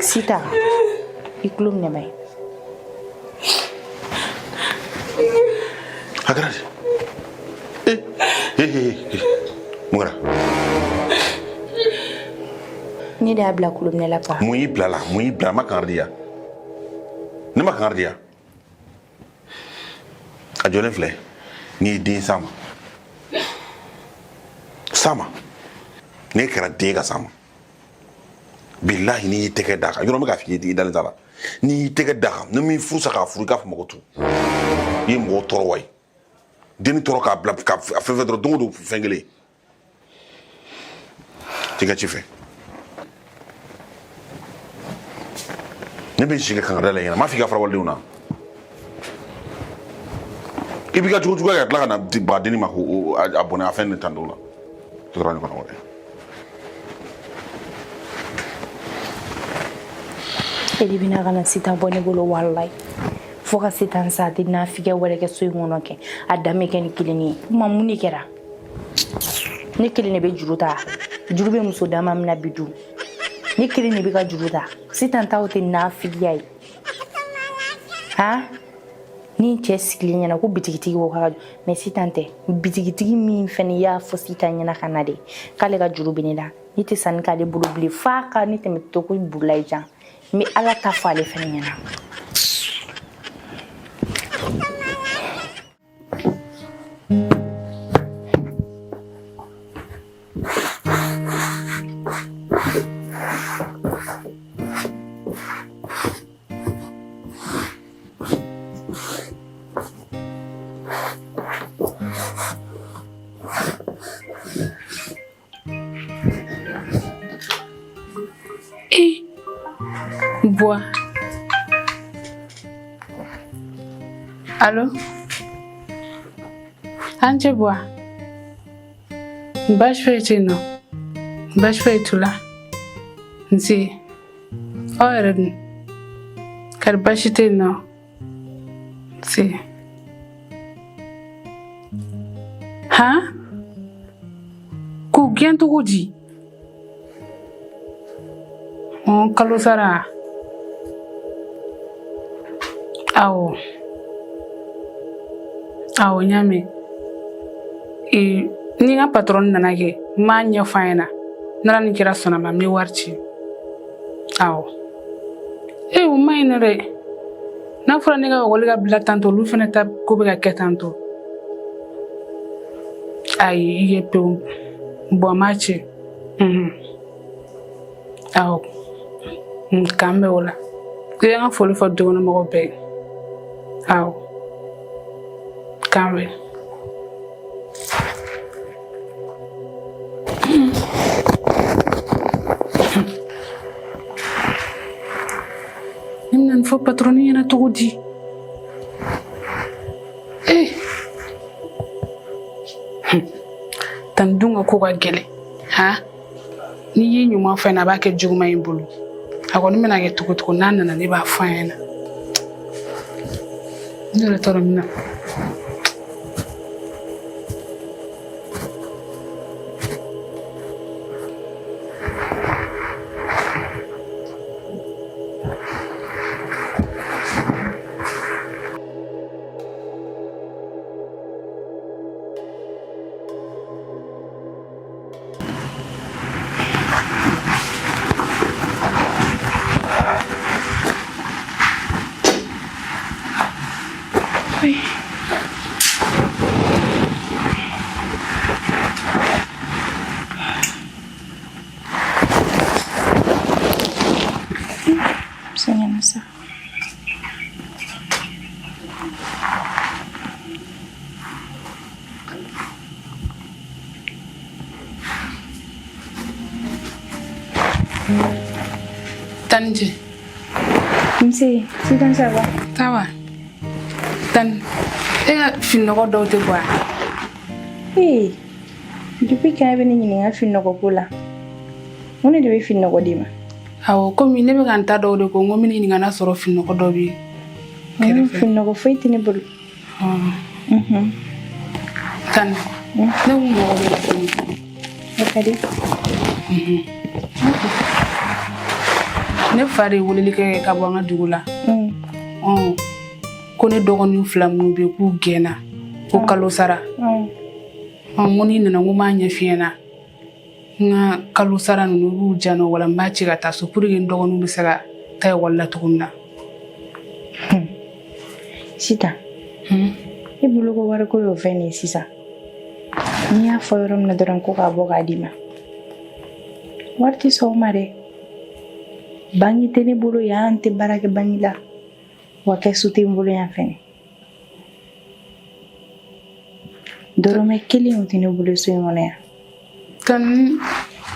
Sitan, i kulo minɛ ba ye. A kɛra di? Eh, eh, eh, mun kɛra? Ne de y'a bila kulo minɛ la pa. Mun y'i bila la? Mun y'i bila? Ma kangari di yan, ne ma kangari di yan. A jɔlen filɛ, n'i ye den s'a ma, s'a ma, n'e kɛra den ka s'a ma, bilahi, n'i y'i tɛgɛ d'a kan, yɔrɔ n bɛ k'a f'i ye, i dalen t'a la, n'i y'i tɛgɛ d'a kan, ni m'i furu sa k'a furu, i k'a fɔ ma ko tu i ye mɔgɔw tɔɔrɔ wa ye denni tɔɔrɔ k'a bila ka fɛn fɛn dɔrɔn, don o don fɛn kelen t'i ka ci fɛ. Ne bɛ n sigi kangari da la ɲɛna, n m'a f'i ka fara walidenw na. I b'i ka jogo juguya kɛ ka tila ka na baga denni ma ko a bɔnɛ a fɛn ne tan dɔw la tora ɲɔgɔn na wɛrɛ. E de bɛna ka na Sitan bɔ ne bolo. Walayi, fo ka Sitan sa, a tɛ nafikɛ wɛrɛ kɛ so in kɔnɔ kɛ a dan bɛ kɛ ni kelen ye. Kuma mun de kɛra? Ne kelen de bɛ juru ta, juru bɛ muso dama min na bi dun, ne kelen de bɛ ka juru ta. Sitan taw tɛ nafigiya ye han. Ni cɛ sigilen ɲɛna ko bitigitigi ko k'a ka, mais Sitan tɛ bitigitigi min fɛnɛ y'a fɔ Sitan ɲɛna ka na de k'ale ka juru bɛ ne la, ne tɛ sanni k'ale bolo bilen f'a ka ne tɛmɛ to ko burulayi jan. N bɛ Ala ta fɔ ale fɛnɛ ɲɛna. Buwa. Allo? An ce Buwa. Baasi foyi tɛ yen nɔ. Baasi foyi t'u la. Nse. Aw yɛrɛ dun? Kari baasi tɛ yen nɔ? Nse. Han? K'u gɛn cogo di? Kalo sara. Awɔ. Awɔ, n y'a mɛn. Ee, ni n ka patɔrɔn nana kɛ, n b'a ɲɛfɔ a ɲɛna. N'Ala ni kira sɔnna ma, n bɛ wari ci. Awɔ. Ee, o man ɲi nɔ dɛ. N'a fɔra ne ka ekɔli ka bila tantɔ, olu fana ta ko bɛ ka kɛ tantɔ. Ayi, i ye pewu. Bɔn, n b'a ci. Awɔ. K'an bɛn o la. I ye n ka foli fɔ dukɔnɔmɔgɔw bɛɛ ye. Awɔ. K'an bɛn. Ne bɛna nin fɔ patɔrɔni ɲɛna cogo di? Ee! Tan dun ka ko ka gɛlɛn. Han? N'i ye ɲuman fɔ a ɲɛna, a b'a kɛ juguman y'i bolo. A kɔni bɛna kɛ cogo cogo, n'a nana ne b'a fɔ a ɲɛna. Ne yɛrɛ t'a dɔn n bɛna. Sɛgɛnna sa. Tani ce. Nse, Sitan ça va? Ça va. Tani, e ka fininɔgɔ dɔw tɛ bɔ a? Ee, depuis quand e bɛ ne ɲininka fininɔgɔ ko la? Mun de bɛ fininɔgɔ d'i ma? Awɔ, komi ne bɛ ka n ta dɔw de ko, n ko n bɛna ɲininka n'a sɔrɔ fininɔgɔ dɔ bɛ kɛrɛfɛ. Fininɔgɔ foyi tɛ ne bolo. Tani, ne kun mago bɛ tuguni. O ka di. Ne fa de ye weleli kɛ ka bɔ an ka dugu la. Ko ne dɔgɔnin fila minnu bɛ yen k'u gɛnna ko kalo sara. N ko n'i nana, n ko n b'a ɲɛf'i ɲɛna. N ka kalo sara ninnu b'u jan nɔ, wala n b'a ci ka taa so pour que n dɔgɔninw bɛ se ka taa ekɔli la cogo min na. Sitan, e bolo ko wariko y'o fɛn de ye sisan. N'i y'a fɔ yɔrɔ min na dɔrɔn ko k'a bɔ k'a d'i ma. Wari tɛ sɔn o ma dɛ. Banki tɛ ne bolo yan, n tɛ baara kɛ banki la. Wa kɛsu tɛ n bolo yan fɛnɛ. Dɔrɔmɛ kelen o tɛ ne bolo so in kɔnɔ yan. Tani,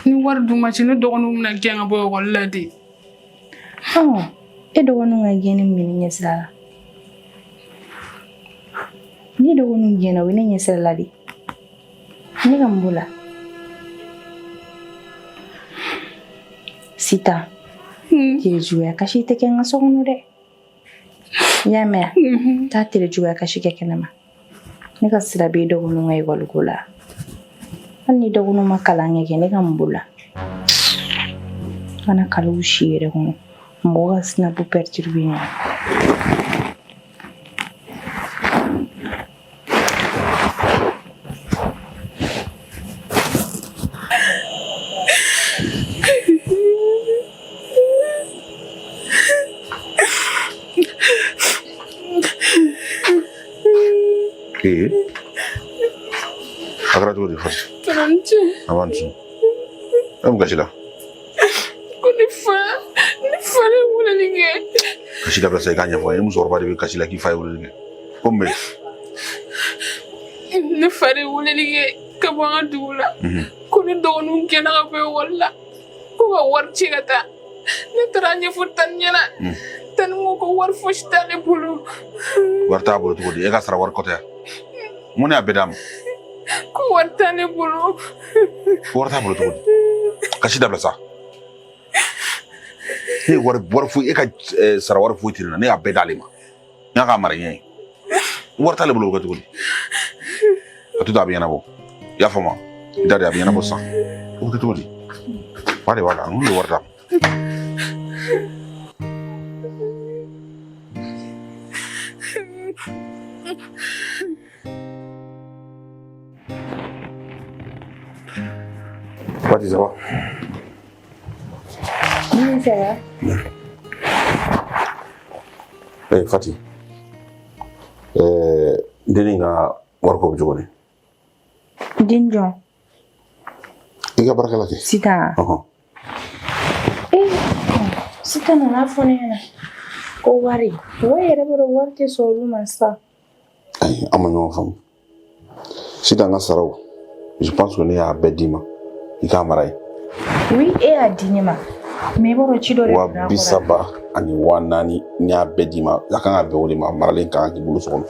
ni wari dun ma ci, ne dɔgɔninw bɛna gɛn ka bɔ ekɔli la de. E dɔgɔninw ka gɛnni min bɛ ne ɲɛsira la. N'i dɔgɔninw gɛnna, o bɛ ne ɲɛsira la de. Ne ka mun b'o la? Sitan, tere juguya kasi tɛ kɛ n ka so kɔnɔ dɛ. I y'a mɛn wa? Taa tere juguya kasi kɛ kɛnɛma. Ne ka sira b'i dɔgɔninw ka ekɔli ko la. Hali ni dɔgɔninw ma kalan kɛ, ne ka mun b'o la? Kana kaliw si yɛrɛ kɔnɔ. Mɔgɔ ka sinabu perturber ɲɔgɔn. Ee, a kɛra cogo di Fati? Tani ce. A b'an dusu. E mun kasi la? Ko ne fa de ye weleli kɛ. Kasi dabila sa, i k'a ɲɛfɔ n ye. Musokɔrɔba de bɛ kasi la k'i fa ye weleli kɛ. Ko mun bɛ yen? Ne fa de ye weleli kɛ ka bɔ an ka dugu la. Ko ne dɔgɔninw gɛnna ka bɔ ekɔli la. Ko ka wari ci ka taa. Ne taara a ɲɛfɔ tani ɲɛna. Tani ko ko wari fosi t'ale bolo. Wari t'a bolo cogo di? E ka sara wari kɔtɛ. Mun ne y'a bɛɛ d'a ma? Ko wari t'ale bolo. Ko wari t'a bolo cogo di? Kasi dabila sa. Ne ye wari wari foyi e ka sara wari foyi tɛ ne na, ne y'a bɛɛ d'ale ma. N y'a k'a mara ɲɛ ye. Wari t'ale bolo, o bɛ kɛ cogo di? A to ten, a bɛ ɲɛnabɔ. I y'a faamu wa? I da de, a bɛ ɲɛnabɔ sisan. O bɛ kɛ cogo di? Fa de b'a la, ninnu de ye wari d'a ma. Fati, ça va? Oui, ça va. Eh, Fati. Eh, dennin ka wariko bɛ cogo di? Den jɔn? I ka baarakɛla kɛ. Sitan. Ɔhɔn. Eh, Sitan nana fɔ ne ɲɛna ko wari. Wari yɛrɛ b'a dɔn wari tɛ sɔn olu ma sisan. Ayi, an ma ɲɔgɔn faamu. Sitan ka saraw, je pense que ne y'a bɛɛ d'i ma. I k'a mara yen. Oui, e y'a di ne ma. Mais i b'a dɔn ci dɔ de Wa donna a bi kɔrɔ. saba ani 4000, n y'a bɛɛ d'i ma. A kan ka bɛn o de ma, a maralen kan k'i bolo so kɔnɔ.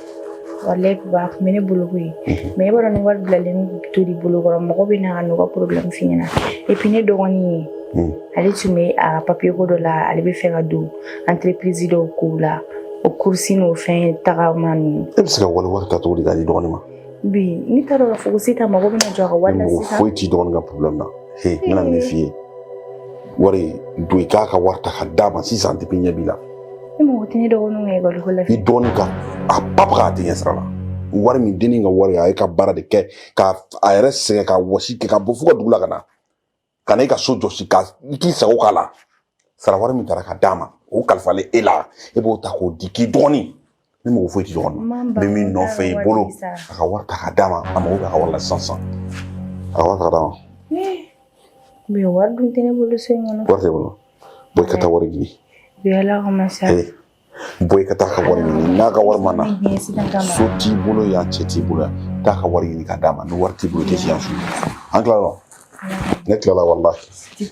Walayi papa, a tun bɛ ne bolo koyi. Mais i b'a dɔn ni wari bilalen to di bolo kɔrɔ, mɔgɔ bɛ na ka n'u ka problème f'i ɲɛna. Et puis ne dɔgɔnin ye, ale tun bɛ a ka papier ko dɔ la, ale bɛ fɛ ka don entreprise dɔw kow la, o course n'o fɛn tagama ninnu. E bɛ se ka wali wari ta cogo di k'a di dɔgɔnin ma? Bi ne t'a dɔn k'a fɔ ko Sitan mago bɛna jɔ a ka wari la Mɔgɔ sisan. foyi t'i dɔgɔnin ka problème na. He, n bɛna min f'i ye. Wari don, i k'a ka wari ta ka d'a ma sisan depuis ɲɛ b'i la. Ne mago tɛ ne dɔgɔninw ka ekɔli ko la. I dɔgɔnin ka a ba k'a tɛ ɲɛ sira la. Wari min dennin ka wari, a ye ka baara de kɛ ka a yɛrɛ sɛgɛn ka wɔsi kɛ ka bɔ fo ka dugu la ka na. Ka na i ka so jɔsi ka i k'i sago k'a la. Sara wari min taara ka d'a ma, o kalifalen e la, e b'o ta k'o di k'i dɔgɔnin. Ne mago foyi tɛ dɔgɔnin na. N bɛ min nɔfɛ i bolo, a ka wari ta ka d'a ma, a mago bɛ a ka wari la sisan sisan. A ka wari ta ka d'a ma. Bi wari dun tɛ ne bolo so in kɔnɔ. Wari tɛ bolo. Bɔ i ka taa wari ɲini. Bi Ala kama sa. Bɔ i ka taa ka wari ɲini. N'a ka wari ma na, so t'i bolo yan, cɛ t'i bolo yan. Taa ka wari ɲini ka d'a ma. Ni wari t'i bolo, i tɛ si yan su. An tilala wa? Ne tilala walahi.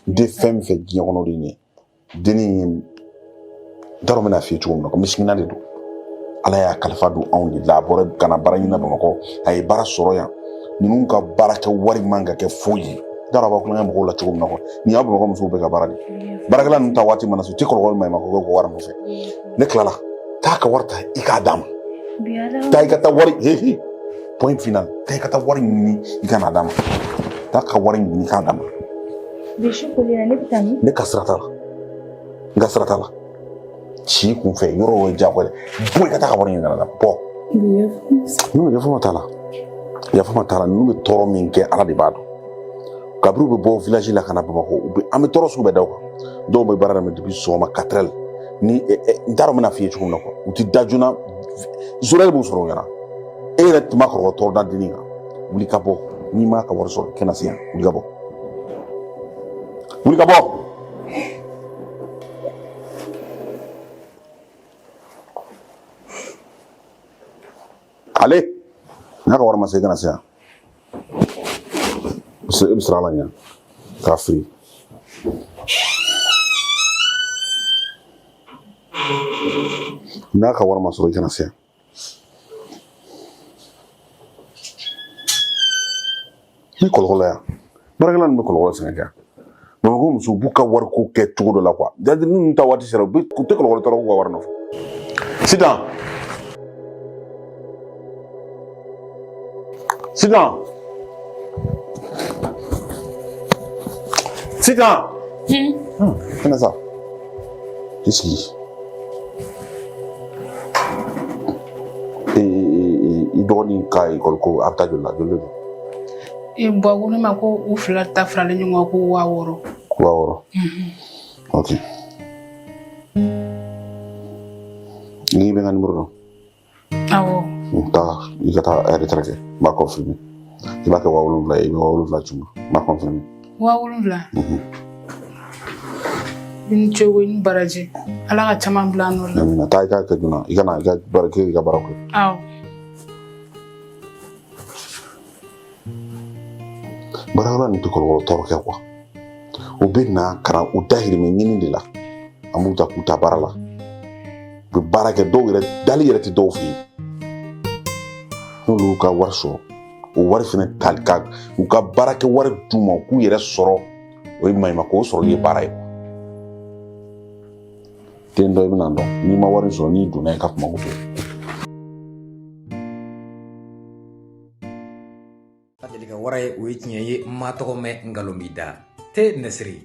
N tɛ fɛn min fɛ diɲɛ kɔnɔ o de ye. Dennin ye, n t'a dɔn n bɛna f'i ye cogo min na, ko misikina de don. Ala y'a kalifa don anw de la. A bɔra ka na baara ɲini na Bamakɔ, a ye baara sɔrɔ yan. Ninnu ka baara kɛ wari man ka kɛ foyi ye. N t'a dɔn a b'aw kulonkɛ mɔgɔw la cogo min na kuwa. Nin y'aw Bamakɔ musow bɛɛ ka baara de ye. Baarakɛla ninnu ta waati mana se, u tɛ kɔrɔkɔrɔ ma ko k'u wari nɔfɛ. Ne tilala, taa ka wari ta i k'a d'a ma. Taa i ka taa wari, he he, point final. Taa i ka taa wari ɲini i ka n'a d'a ma. Taa ka wari ɲini i k'a d'a ma. Bi su kolen na, ne bɛ taa min? Ne ka sira t'a la. N ka sira t'a la. Ci kun fɛ yɔrɔ o ye diyagoya ye. Bɔ i ka taa ka wari ɲini ka na bɔ. Ninnu yafama t'a la. Yafama t'a la. Ninnu bɛ tɔɔrɔ min kɛ, Ala de b'a dɔn. Kabini u bɛ bɔ village la ka na Bamakɔ, u bɛ an bɛ tɔɔrɔ sugu bɛɛ da u kan. Dɔw bɛ baara daminɛ depuis sɔgɔma 4 heures. Ni n t'a dɔn n bɛna f'i ye cogo min na kuwa. U tɛ da joona. Zoreil b'u sɔrɔ u ɲɛna. E yɛrɛ tun b'a kɔrɔkɔ tɔɔrɔ da dennin kan. Wuli ka bɔ. N'i m'a ka wari sɔrɔ, kɛnɛ se yan. Wuli ka bɔ. Wuli ka bɔ. Ale, n'a ka wari ma se, i kana se yan. E bɛ siran Ala ɲɛ k'a firi. N'a ka wari ma sɔrɔ, i kana se yan. Ni kɔlɔkɔlɔ yan, baarakɛla ninnu bɛ kɔlɔkɔlɔ sɛgɛn kɛ. Bamakɔ musow b'u ka wariko kɛ cogo dɔ la kuwa. Jate ninnu ta waati sera, u tɛ kɔlɔkɔlɔ tɔɔrɔ k'u ka wari nɔfɛ. Sitan, Sitan, Sitan. Kɛnɛ sa, i sigi. I dɔgɔnin ka ekɔli ko, a bɛ taa joli la? Joli de don? E bɔ ko ne ma ko u fila ta faralen ɲɔgɔn kan ko 6000. 6000. Ok, n'i bɛ n ka numéro dɔn? Awɔ. Taa i ka taa retrait kɛ, n b'a confirmer. I b'a kɛ 7000 ye, i bɛ 7000 ci n ma, n b'a confirmer. 7000. I ni ce ko, i ni baraji. Ala ka caman bila a nɔ la. Amina. Taa i k'a kɛ joona, i ka na i ka baara kɛ, i ka baara kɛ. Awɔ. Baarakɛla ninnu tɛ kɔlɔlɔ tɔɔrɔ kɛ kuwa. U bɛ na ka na u dahirimɛ ɲini de la. An b'u ta k'u ta baara la, u bɛ baara kɛ. Dɔw yɛrɛ dali yɛrɛ tɛ dɔw fɛ yen. N'olu y'u ka wari sɔrɔ, o wari fana tali ka u ka baarakɛ wari d'u ma, u k'u yɛrɛ sɔrɔ, o ye maɲumanko sɔrɔli ye baara ye. Den dɔ i bɛna dɔn n'i ma wari sɔrɔ, n'i donna i ka kuma ko. Jelika wara ye, o ye tiɲɛ ye. N ma tɔgɔ mɛn, nkalon b'i da. Te Nɛsiri,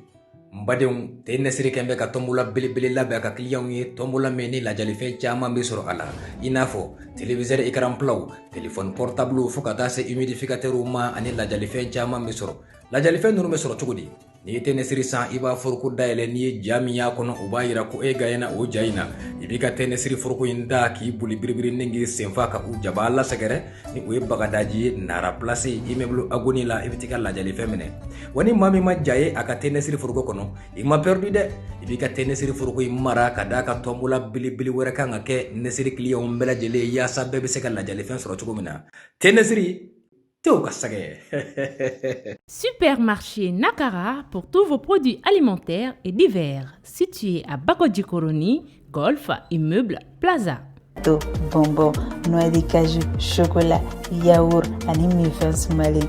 n badenw, te Nɛsiri kɛn bɛ ka tɔnbola belebele labɛn a ka kiliyanw ye, tɔnbola min ni lajalifɛn caman bɛ sɔrɔ a la, i n'a fɔ téléviseur écran platw, téléphone portable, fo ka taa se humidificateurw ma, ani lajalifɛn caman bɛ sɔrɔ. Lajalifɛn ninnu bɛ sɔrɔ cogo di? N'i ye te Nɛsiri san, i b'a foroko dayɛlɛ. N'i ye ja min y'a kɔnɔ, o b'a yira ko e gaɲɛna o ja in na. I b'i ka te Nɛsiri foroko in da k'i boli biribiri ni k'i senfa ka u jaba lasɛgɛrɛ ni o ye Bagadaji ye, Nara Place, immeuble Agoni la. I bɛ t'i ka lajalifɛn minɛ. Wa ni maa min ma ja ye a ka te Nɛsiri foroko kɔnɔ, i ma perdu dɛ. I b'i ka te Nɛsiri foroko in mara ka d'a ka tɔnbola belebele wɛrɛ kan ka kɛ Nɛsiri kiliyanw bɛɛ lajɛlen ye, yaasa bɛɛ bɛ se ka lajalifɛn sɔrɔ cogo min na. Te Nɛsiri tew ka sɛgɛ. Supermarché Nakara pour tous vos produits alimentaires et divers, situé à Bakodjikoroni, Golf, immeuble Plaza. To bonbon, noix de cajou, chocolat, yaourt ani minfɛn sumalen.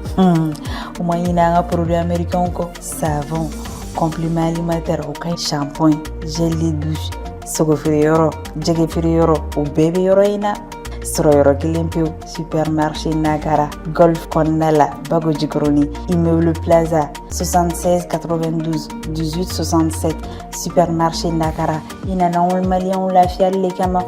U ma ɲinɛ an ka produit américain kɔ: savon, complément alimentaire, o ka ɲi, shampoing, gel de douche. Sogo feere yɔrɔ, jɛgɛ feere yɔrɔ, o bɛɛ bɛ yɔrɔ in na, sɔrɔ yɔrɔ kelen pewu. Supermarché Nakara, Golf kɔnɔna la, Bago Jikɔrɔni, immeuble Plaza, 76 92 18 67. Supermarché Nakara, i nana anw maliyɛnw lafiyali le kama.